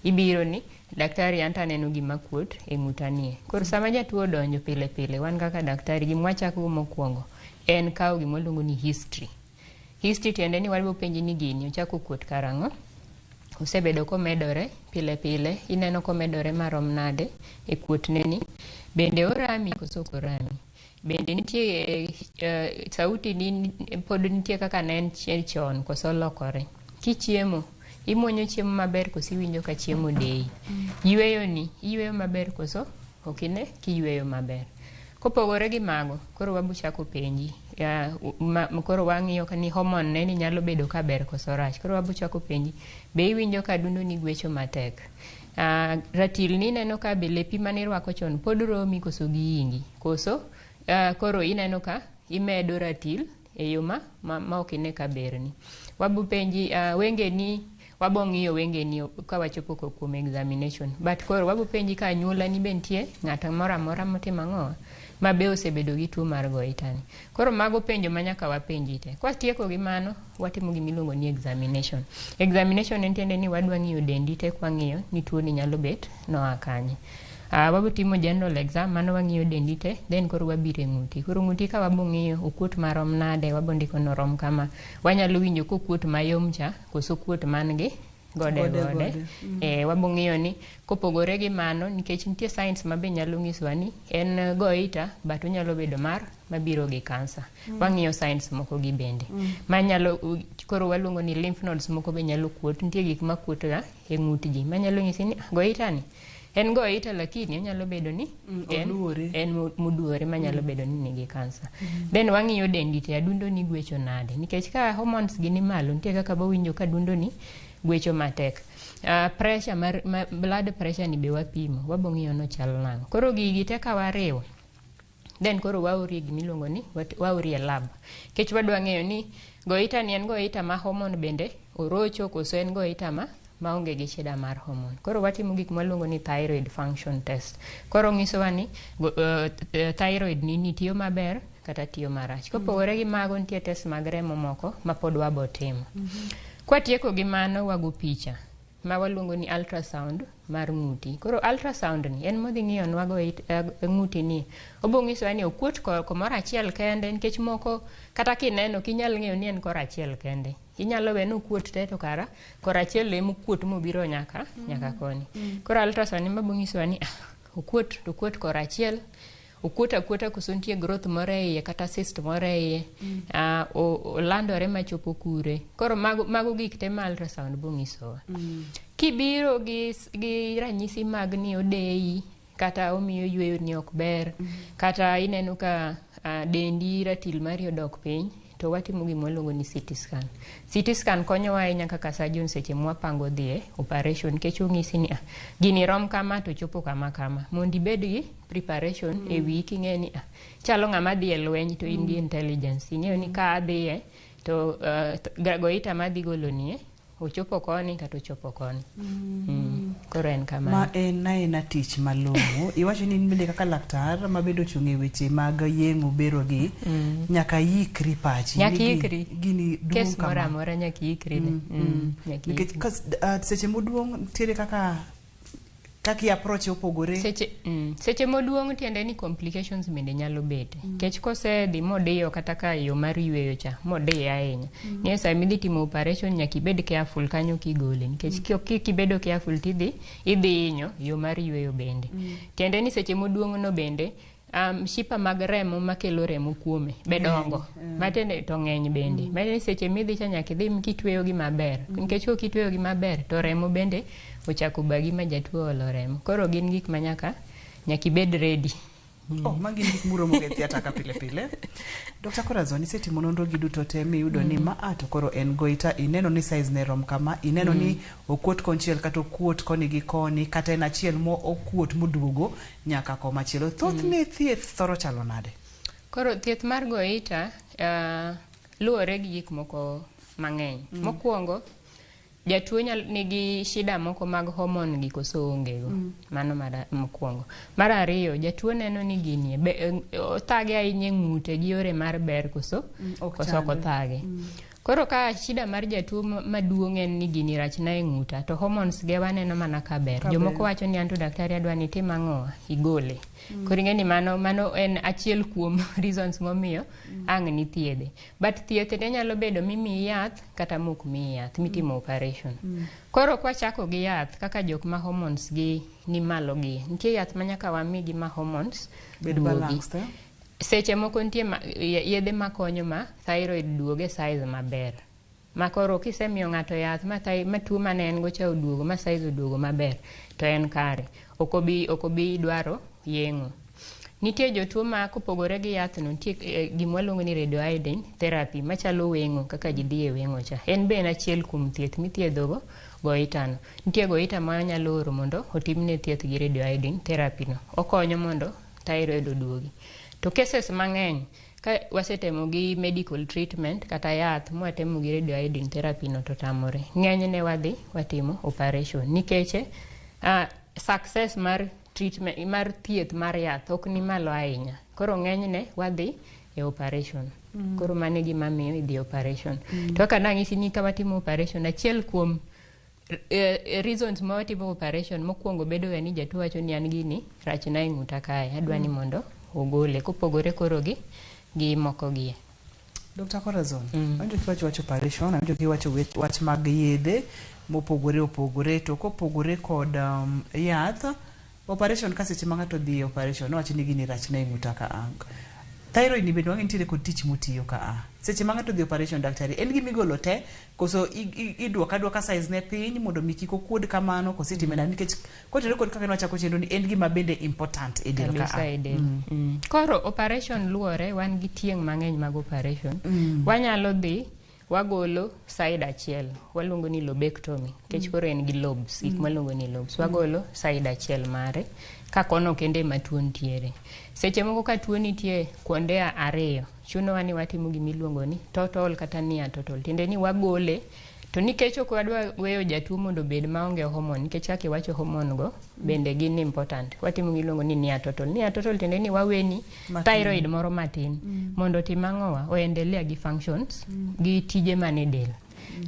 ibiro ni daktari anto aneno gima kuot e ng'uta nie. Koro sama jatuo odonjo pile pile wan kaka daktari gima wachako go mokwongo en kawo gima waluongo ni history. History tiende ni wabiro penji ni gini ochako kuot karang'o, osebedo komedore pile pile, ineno komedore marom nade e kuotne ni, bende orami koso ok orami. Bende nitie sauti ni pod nitie kaka ne en chon koso olokore. Kichiemo, imuonyo chiemo maber koso iwinjo ka chiemo deyi. Yweyo ni, iyweyo maber koso ok ine kiyweyo maber. Kopogore gi mago, koro wabo chako penji. Koro wang'iyo ni hormone ne ni nyalo bedo ka ber koso rach. Koro wabo chako penji, be iwinjo ka adundo ni gwecho matek? Ratil ni ineno ka be lepi manirwako chon pod romi koso giingi? Koso koro ineno ka imedo ratil e yo ma ok ine ka berni. Wabo penji wengeni, wabo ng'iyo wengeni ka wachopo kuom examination. But koro wabo penji ka anyuola ni be nitie ng'ato moro amora motimo ang'o ma be osebedo gi tuo mar goita ni. Koro mago penjo ma nyaka wapenji te. Kwatieko gi mano, watimo gima iluongo ni examination. Examination en tiende ni wadwa ng'iyo dendi te kwang'iyo ni tuo ni nyalo bet noa kanye. Wabo timo general exam, mano wang'iyo dendi te, then koro wabiro e ng'uti. Koro ng'uti ka wabo ng'iyo okuot marom nade, wabo ndiko norom kama. Wanyalo winjo kokuot mayom cha, koso kuot man gi gode gode. Wabo ng'iyo ni kopogore gi mano, nikech nitie science ma be nyalo nyisowa ni en goita, but onyalo bedo mar mabiro gi kansa. Wang'iyo science moko gi bende. Manyalo, koro waluongo ni lymph nodes moko be nyalo kuot, nitie gik makuot ga e ng'ut ji. Manyalo nyisi ni goita ni en goita lakini onyalo bedo ni en moduore manyalo bedo ni nigi kansa. Then wang'iyo dendi te adundo ni gwecho nade. Nikech ka hormones gi ni malo, nitie kaka bawinjo ka adundo ni gwecho matek. Pressure mar blood pressure ni be wapimo, wabong'iyo nochal nang'o. Koro gigi te ka wariwo, then koro waorie gimiluongo ni waorie lab. Nikech wadwa ng'eyo ni goita ni en goita ma hormone bende orocho koso en goita ma maonge gi shida mar hormone. Koro watimo gik mwaluongo ni thyroid function test. Koro ng'isowa ni thyroid ni tiyo maber kata tiyo marach. Kopogore gi mago, nitie test mag remo moko ma pod wabotimo. Kwatieko gi mano, wago picha ma waluongo ni ultrasound mar ng'uti. Koro ultrasound ni en modhi ng'iyonwa go ng'uti ni. Obo ng'isowa ni okuot komoro achiel kende, nikech moko kata kineno kinyal ng'eyo ni en kor achiel kende. Inyalo we ni okuot te to kara kor achiel ema okuot mobiro nyaka koni. Koro ultrasound ema bo ng'isowa ni okuot to okuot kor achiel, okuot akuota koso nitie growth moro e iye kata cyst moro e iye, olandore machopo kure. Koro mago gik te ma ultrasound bo ng'isowa. Kibiro gi ranyisi mag ni odeyi kata omiyo yweyo ni ok ber, kata ineno ka dendi ratil mari odok piny, to watimo gima waluongo ni CT scan. CT scan konyowa ahinya kaka surgeon seche mwapango dhi e operation, nikech onyisi ni gini rom kama to chopo kama kama, mondo ibed gi preparation e wiyi king'e ni chalo ng'ama dhi e lweny to in gi intelligence, ing'eyo ni ka adhiye to goita madhi golo nie ochopo koni kata ochopo koni. Koro en kamano. Ma en aena tich malong'o. Iwacho ni in bende kaka laktar ma bende ochung' e weche mag yeng'o bero gi, nyaka iikri pachi. Nyaka iikri. Gini duong' Kes moro kama. amora nyaka iikri ne. Nyaka Nikech iikri. Seche moduong' nitiere kaka i approach opogore. Seche moduong' tiende ni complications bende nyalo bete. Nikech kosedhi modiyo kata ka yo mar yweyo cha, modiye ahinya. Ng'eyo sama idhi timo operation nyaka ibed careful kanyo kigole. Nikech kibedo careful tidhi, idhi hinyo yo mar yweyo bende. Tiende ni seche moduong' no bende, mshipa mag remo makelo remo kuome be dongo. Matiende to ng'eny bende. Matiende ni seche midhi cha nyaka idhi kitweyo gi maber. Nikech kok itweyo gi maber to remo bende ochako bagi ma jatuo olo remo. Koro gin gik ma nyaka ibed ready. Oh, magi gin gik muromo e theatre ka pile pile. Dr. Corazon, isetimo nonro gi duto te miyudo ni ma to koro en goita, ineno ni size ne rom kama, ineno ni okuot konchiel kata okuot koni gi koni, kata en achiel mo okuot moduogo nyaka komachielo. Thothne thieth thoro chalo nade? Koro thieth mar goita luwore gi gik moko mang'eny. Mokwongo, jatuo nigi shida moko mag hormone gi koso onge go. Mano mokwongo. Mar ariyo, jatuo neno ni gini othage ahinya e ng'ute gi yore mar ber koso koso ok othage. Koro ka shida mar jatuo maduong' en ni gini rachna e ng'uta, to hormones ge waneno mana ka ber. Jomoko wacho ni anto daktari adwa ni itim ang'o, igole. Koro ing'e ni mano en achiel kuom reasons momiyo ang' ni thiedhe. But thieth ne nyalo bedo mimiyi yath kata mok miyi yath mitimo operation. Koro kwachako gi yath kaka jok ma hormones gi ni malo gi, nitie yath ma nyaka wamigi ma hormones bed duogi. Balanced, eh? Seche moko nitie yedhe makonyo ma thyroid duoge size maber. Ma koro kisemiyo ng'ato yath ma tuo mane en go cha oduogo ma size oduogo maber, to en kare. Ok obi dwaro yeng'o. Nitie jotuo ma kopogore gi yath no, nitie gima waluongo ni radioiodine therapy machalo weng'o kaka ji dhi e weng'o cha. En be en achiel kuom thieth mithiedhogo goita no. Nitie goita ma wanyalo oro mondo otimne thieth gi radioiodine therapy no. Okonyo mondo thyroid oduogi. To cases mang'eny ka wasetemo gi medical treatment kata yath mwatemo gi radioiodine therapy no to tamore. Ng'enyne wadhi watimo operation nikech success mar treatment mar thieth mar yath ok ni malo ahinya. Koro ng'enyne wadhi e operation. Koro mano e gima miyo idhi e operation. To kaka nang'isi ni ka watimo operation, achiel kuom reasons ma watimo operation mokwongo bedo ga ni jatuo wacho ni an gini rachna e ng'uta kae, adwa ni mondo ogole, kopogore koro gi moko gie. Dr. Corazon, awinjo kiwacho wach operation, awinjo kiwacho wach mag yedhe mopogore opogore, to kopogore kod yath, operation ka seche ma ng'ato dhi e operation, nowacho ni gini rachna e ng'uta ka a. Thyroid ni bende wang'e nitiere kod tich motiyo ka a. Seche ma ng'ato dhi operation daktari, en gima igolo te, koso iduoka aduoka size ne piny mondo mi kik okuod kamano, koso itime nade? Nikech kotenore kod kaka nwachako chenro ni en gima bende important e del ka a. Kabisa e del. Koro operation luwore, wan gi tieng' mang'eny mag operation. Wanyalo dhi Wagolo side achiel, waluongo ni lobectomy, nikech koro en gi lobes, gik maluongo ni lobes. Wagolo side achiel mare, ka kono kende ema tuo nitiere. Seche moko ka tuo nitie kuonde ariyo, chunowa ni watimo gimiluongo ni total kata near total. Tiende ni wagole, to nikech ok wadwa weyo jatuo mondo obed maonge hormone, nikech kaka iwacho hormone go bende gin important. Watimo gimiluongo ni near total. Near total tiende ni waweni Matin. thyroid moro matin mondo otim ang'owa, oendelea gi functions gi tije man e del.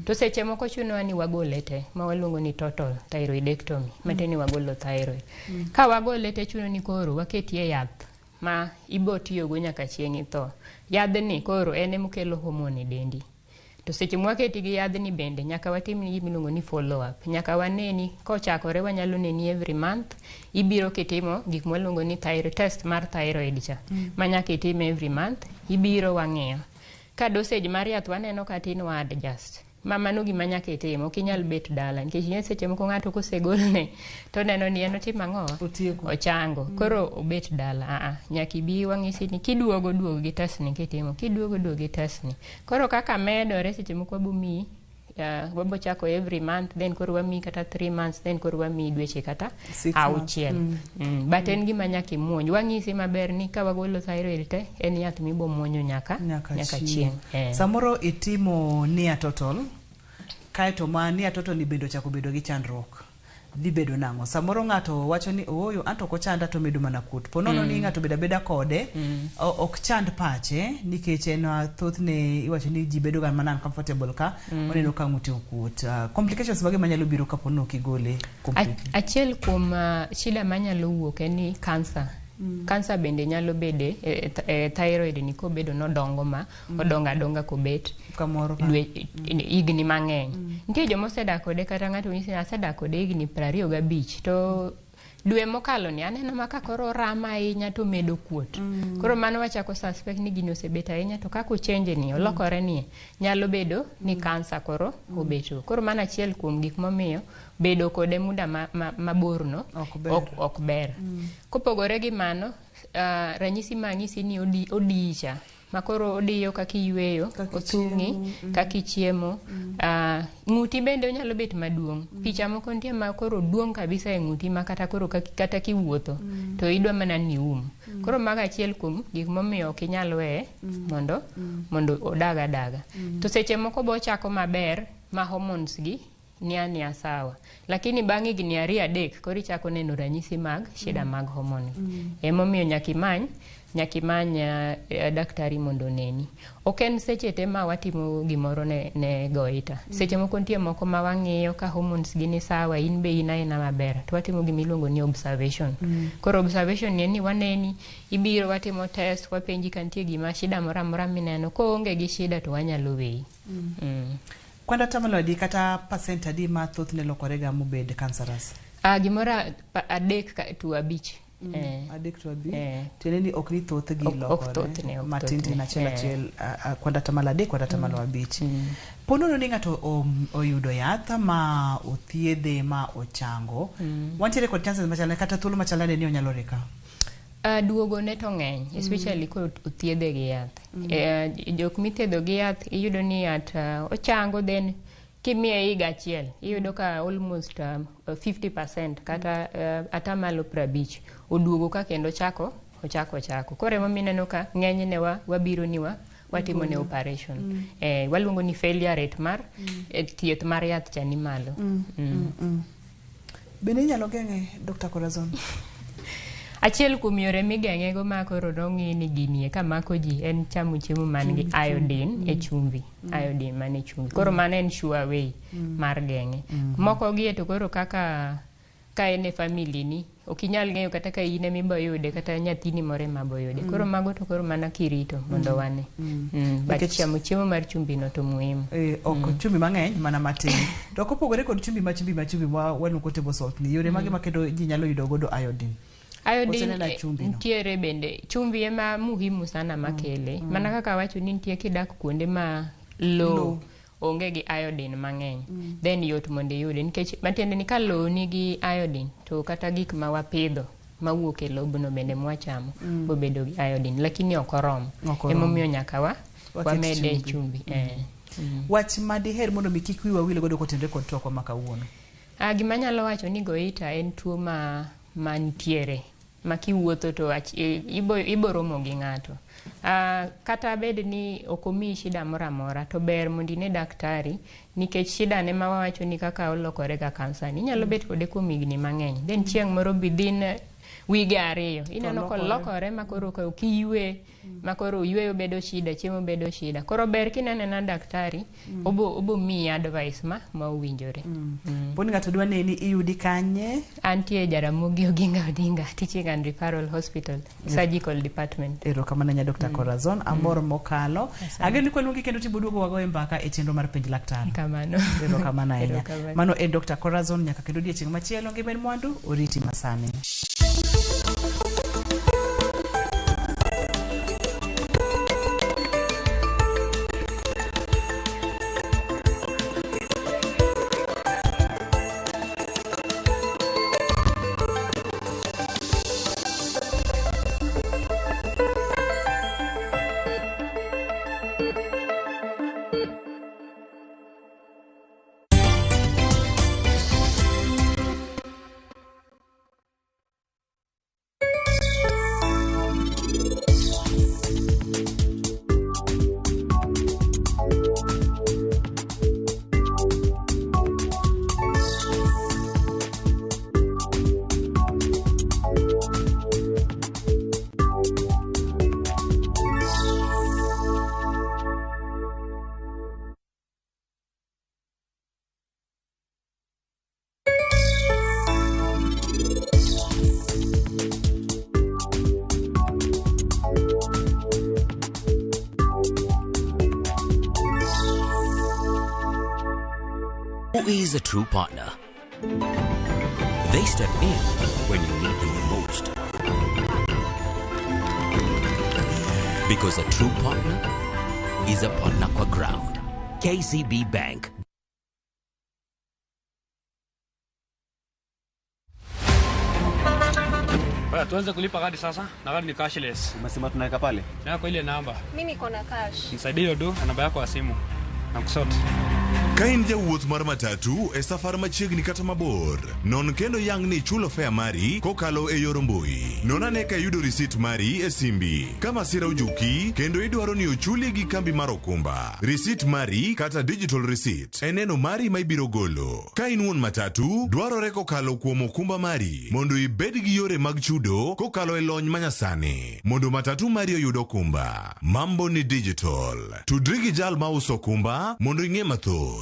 To seche moko chunowa ni wagole te, ma waluongo ni total thyroidectomy, matiende ni wagolo thyroid. Ka wagole te chuno ni koro waketie yath ma ibo tiyogo nyaka chieng' itho. Yadhni koro en emokelo hormone e dendi. To seche mwaketi gi yadhni bende nyaka watim ni gimiluongo ni follow up. Nyaka waneni kochakore wanyalo neni every month ibiro kitimo gik mwaluongo ni thyroid test mar thyroid cha ma nyaka itim every month ibiro wang'iyo. Ka dosage mar yath waneno ka tin wa adjust. Ma mano gima nyaka itim, ok inyal bet dala nikech ing'e seche moko ng'ato kosegolne to neno ni en otimo ang'o? Ochango. Koro obet dala. Aa, nyaka ibi wang'isi ni kiduogo duog gi test ni kitimo, kiduogo duog gi test ni. Koro kaka medore seche moko wabo miyi wabo chako every month then koro wamiyi kata 3 months then koro wamiyi dweche kata 6 months. auchiel. But en gima nyaka imuony. Wang'isi maber ni ka wagolo thyroid te en yath mibo muonyo nyaka nyaka nyaka chieng'. chieng'. Eh. Samoro itimo near total, kaeto ma near total ni bende ochako bedo gi chandruok. Dhi bedo nang'o? Samoro ng'ato wacho ni ooyo anto ok ochanda to omedo mana kuot. Po nono ni ng'ato bedo abeda kode, ok chand pache nikech en thothne iwacho ni ji bedo ga mana uncomfortable ka oneno ka ng'ute okuot. Complications mage manyalo biro kapo ni ok igole completely? Achiel kuom shida manyalo wuok en ni cancer. Kansa bende nyalo bede e thyroid ni kobedo nodongo ma odongo adonga kobet kamoro ka. Dwe, higni mang'eny. Nitie joma osedak kode kata ng'ato nyisi ni asedak kode higni 25 to dwe mokalo ni aneno ma ka koro orama ahinya to medo kuot. Koro mano wachako suspect ni gini osebet ahinya to kaka ochange ni olokore ni nyalo bedo ni kansa koro obeto. Koro mano achiel kuom gik momiyo bedo kode muda mabor no Ok ber. ok ber. Kopogore gi mano, ranyisi mang'isi ni odiyi cha makoro odiyo kaka iyweyo, Kaka othung'i, ichiemo, kaka ichiemo. Ng'uti bende onyalo bet maduong'. Picha moko nitie ma koro duong' kabisa e ng'uti ma kata koro kata kiwuotho to idwa mana ni ium. Koro mago achiel kuom gik momiyo ok inyal weye mondo odag adaga. To seche moko bo ochako maber ma hormones gi ni ania sawa. Lakini bang' higni 2 3 koro ichako neno ranyisi mag shida mag hormone. Emomiyo nyaka imany daktari mondo oneni. Ok en seche te ma watimo gimoro ne goita. Seche moko nitie moko ma wang'iyo ka hormones gi ni sawa, in be in aina maber. To watimo gima iluongo ni observation. Koro observation ni en ni waneni, ibiro watimo test, wapenji ka nitie gima shida moro amora mineno. Koonge gi shida to wanyalo weyi. Kwand atamalo adi kata percent adi ma thothne lokore ga mobed cancerous? Gimoro 3 to 5. 3 to 5. Eh. Tiende ni ok ni thothgi Ok lokore. Thothne, ok Matin tin thothne. achiel achiel kwand atamalo 3 kwand atamalo 5. Po nono ni ng'ato oyudo yath ma othiedhe ma ochango, wantiere kod chances machalne kata thuolo machalne ni onyalo recover? Duogo ne to ng'eny, especially ka othiedhe gi yath. Jok mithiedho gi yath iyudo ni at ochango then kimiye higa achiel iyudo ka almost 50% kata 50% oduogo ka kendo chako ochako ochako. Koro emomiyo ineno ka ng'enyne wa wabiro ni wa watimo ne operation. Waluongo ni failure rate mar thieth mar yath cha ni malo. Bende inyalo geng'e, Dr. Corazon? Achiel kuom yore migeng'e go ma koro nong'i ni gini e kamako ji en chamo chiemo man gi iodine e chumbi. Iodine man e chumbi. Koro mano en sure way mar geng'e. Moko gie to koro kaka ka en e family ni ok inyal ng'eyo kata ka in ema ibo yude kata nyathini moro ema bo yude. Koro mago to koro mana kirito mondo wane. But chamo chiemo mar chumbi no to muhimu. Ok chumbi mang'eny mana matin. To kopogore kod chumbi ma chumbi ma chumbi ma waluongo table salt ni yore mage ma kendo ji nyalo yudo godo iodine? Iodine Kosenena chumbi no. Nitiere bende chumbi ema muhimu sana makele. Mana kaka awacho ni nitie kidak kuonde ma lowo Lowo. onge gi iodine mang'eny then yot mondo iyude nikech matiende ni ka lowo nigi iodine to kata gik ma wapidho mawuok e lobno bende mwachamo bobedo gi iodine lakini ok oromo. Ok oromo. Emomiyo nyaka wa Waket wamede chumbi. chumbi. Wach ma diher mondo mi kik wiwa wil godo kotenore kod twakwa ma kawuono. Gima anyalo wacho ni goita en tuo ma mantiere ma kiwuotho to ibo romo gi ng'ato. Kata bed ni ok omiyi shida moro amora to ber mondo ine daktari nikech shida ne ma wawacho ni kaka olokore ga kansa ni inyalo bet kode kuom higni mang'eny. Then chieng' moro within wige 2 ineno kolokore ma koro ok iywe, ma koro yweyo bedo shida, chiemo bedo shida. Koro ber kineno na daktari, obo miyi advice ma owinjore. Poni ng'ato dwa neni iyudi kanye? Antie Jaramogi Oginga Odinga Teaching and Referral Hospital, Surgical Department. Erokamano nya Dr. Corazon, amor mokalo. Ageno ni kwaluongi kendo tiboduogo wagoye mbaka e chenro mar penj laktar. Kamano. Erokamano ahinya. Mano en Dr. Corazon, nyaka kendo odiechieng' machielo ngima en mwandu, oriti masani. Who is a true partner? They step in when you need them the most. Because a true partner is a partner kwa ground. KCB Bank. Oya, tuanze kulipa kadi sasa na kadi ni cashless. Umesema tunaweka pale? Na kwa ile namba. Mimi niko na cash. Nisaidie hiyo do na namba yako ya simu. Na kusort. Ka in jawuoth mar matatu e safar machiegni kata mabor, non kendo yang ni ichulo fare mari kokalo e yor mbui. Non ane ka iyudo risit mari e simbi. Ka masira ojuki kendo idwaro ni ochuli gi kambi mar okumba, risit mari kata digital receipt en neno mari ma ibiro golo. Ka in wuon matatu, dwarore kokalo kuom okumba mari mondo ibed gi yore mag chudo kokalo e lony manyasani mondo matatu mari oyud okumba. Mambo ni digital. Tudri gi jal mauso okumba mondo ing'e mathoth.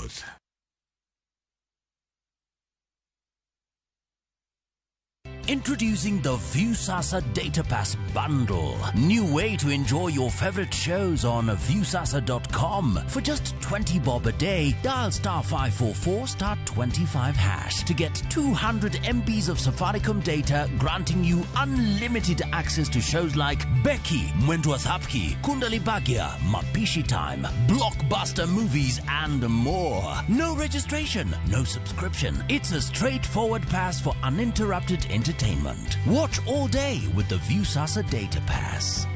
Introducing the Viusasa Data Pass Bundle. New way to enjoy your favorite shows on Viusasa.com. For just 20 bob a day, dial star 544 star 25 hash to get 200 MBs of Safaricom data, granting you unlimited access to shows like Becky, Mwendwa Thapki, Kundali Bhagya, Mapishi Time, blockbuster movies, and more. No registration, no subscription. It's a straightforward pass for uninterrupted entertainment. Watch all day with the Viusasa Data Pass.